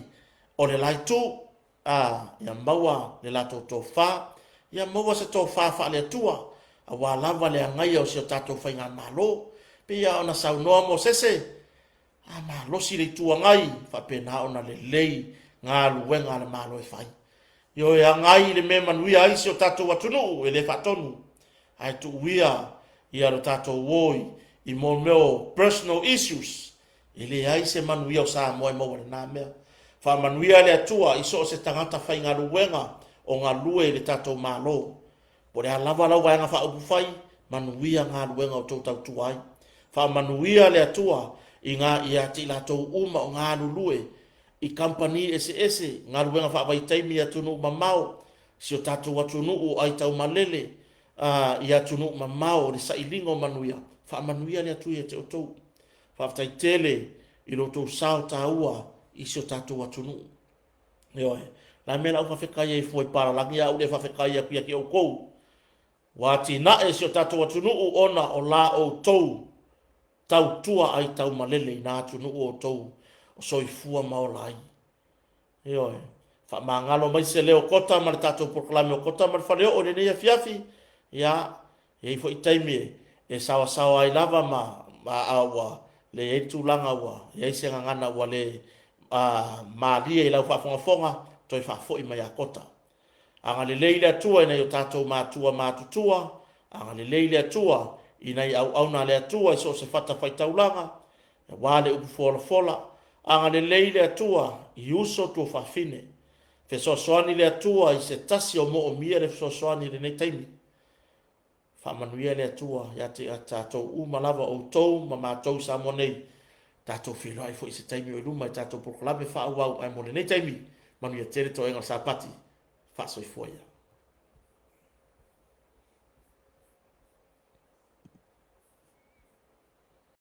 o le la Itu, a, ia maua le latou tofa, ia maua se tofa faale-Atua, aua lava le agaia o si o tatou Faigamalo. Pei lava ona saunoa Mosese, A malosi le Itu Agai, faapena ona lelei galuega a le Malo e fai. Ioe, agai i le mea e manuia ai si o tatou atunuu, e le faatonu, ae tuu ia ia lo tatou o i mea o personal issues, e leai se manuia o Samoa e maua i lena mea. Faamanuia le Atua i so o se tagata faigaluega o galue i le tatou Malo. Po o le a lava lau Vaega Faaupufai, manuia galuega o outou tautua ai. Faamanuia le Atua i ga ia te i latou uma o galulue i kamupani eseese, galuega faavaitaimi i atunuu mamao, si o tatou atunuu o aitaumalele a, i atunuu mamao o le sailiga o manuia, faamanuia le Atua ia te outou. Faafetai tele i lo outou sao taua i si o tatou atunuu. Ioe. O le a le mea o le a ou faafetai ai fua i palalagi ae ou le faafetai atu ia te outou? Ua atinae si o tatou atunuu ona o la outou tautua aitaumalele i na atunuu o outou o soifua ma ola ai. Ioe. Faamagalo mai se leo o Kota ma le tatou polokalame o Kota ma le Faleoo i lenei afiafi. Ia, e i ai foi taimi e saoasaoa ai lava ma, ma a ua le i ai le tulaga ua i ai se gagana ua le a, malie i lau faafogafoga, toe faafoi mai ia Kota. Agalelei le Atua i nai o tatou matua matutua, agalelei le Atua i nai auauna a le Atua i so o se fatafaitaulaga, aua le upu folafola, agalelei le Atua i uso tuafafine. Fesoasoani le Atua i se tasi o moomia le fesoasoani i lenei taimi. Faamanuia le Atua ia te tatou uma lava, outou ma matou i Samoa nei. Tatou feiloai foi i se taimi o i luma i tatou polokalame faaauau, ae mo lenei taimi, manuia tele toega o le Sapati. Faasoifua ia.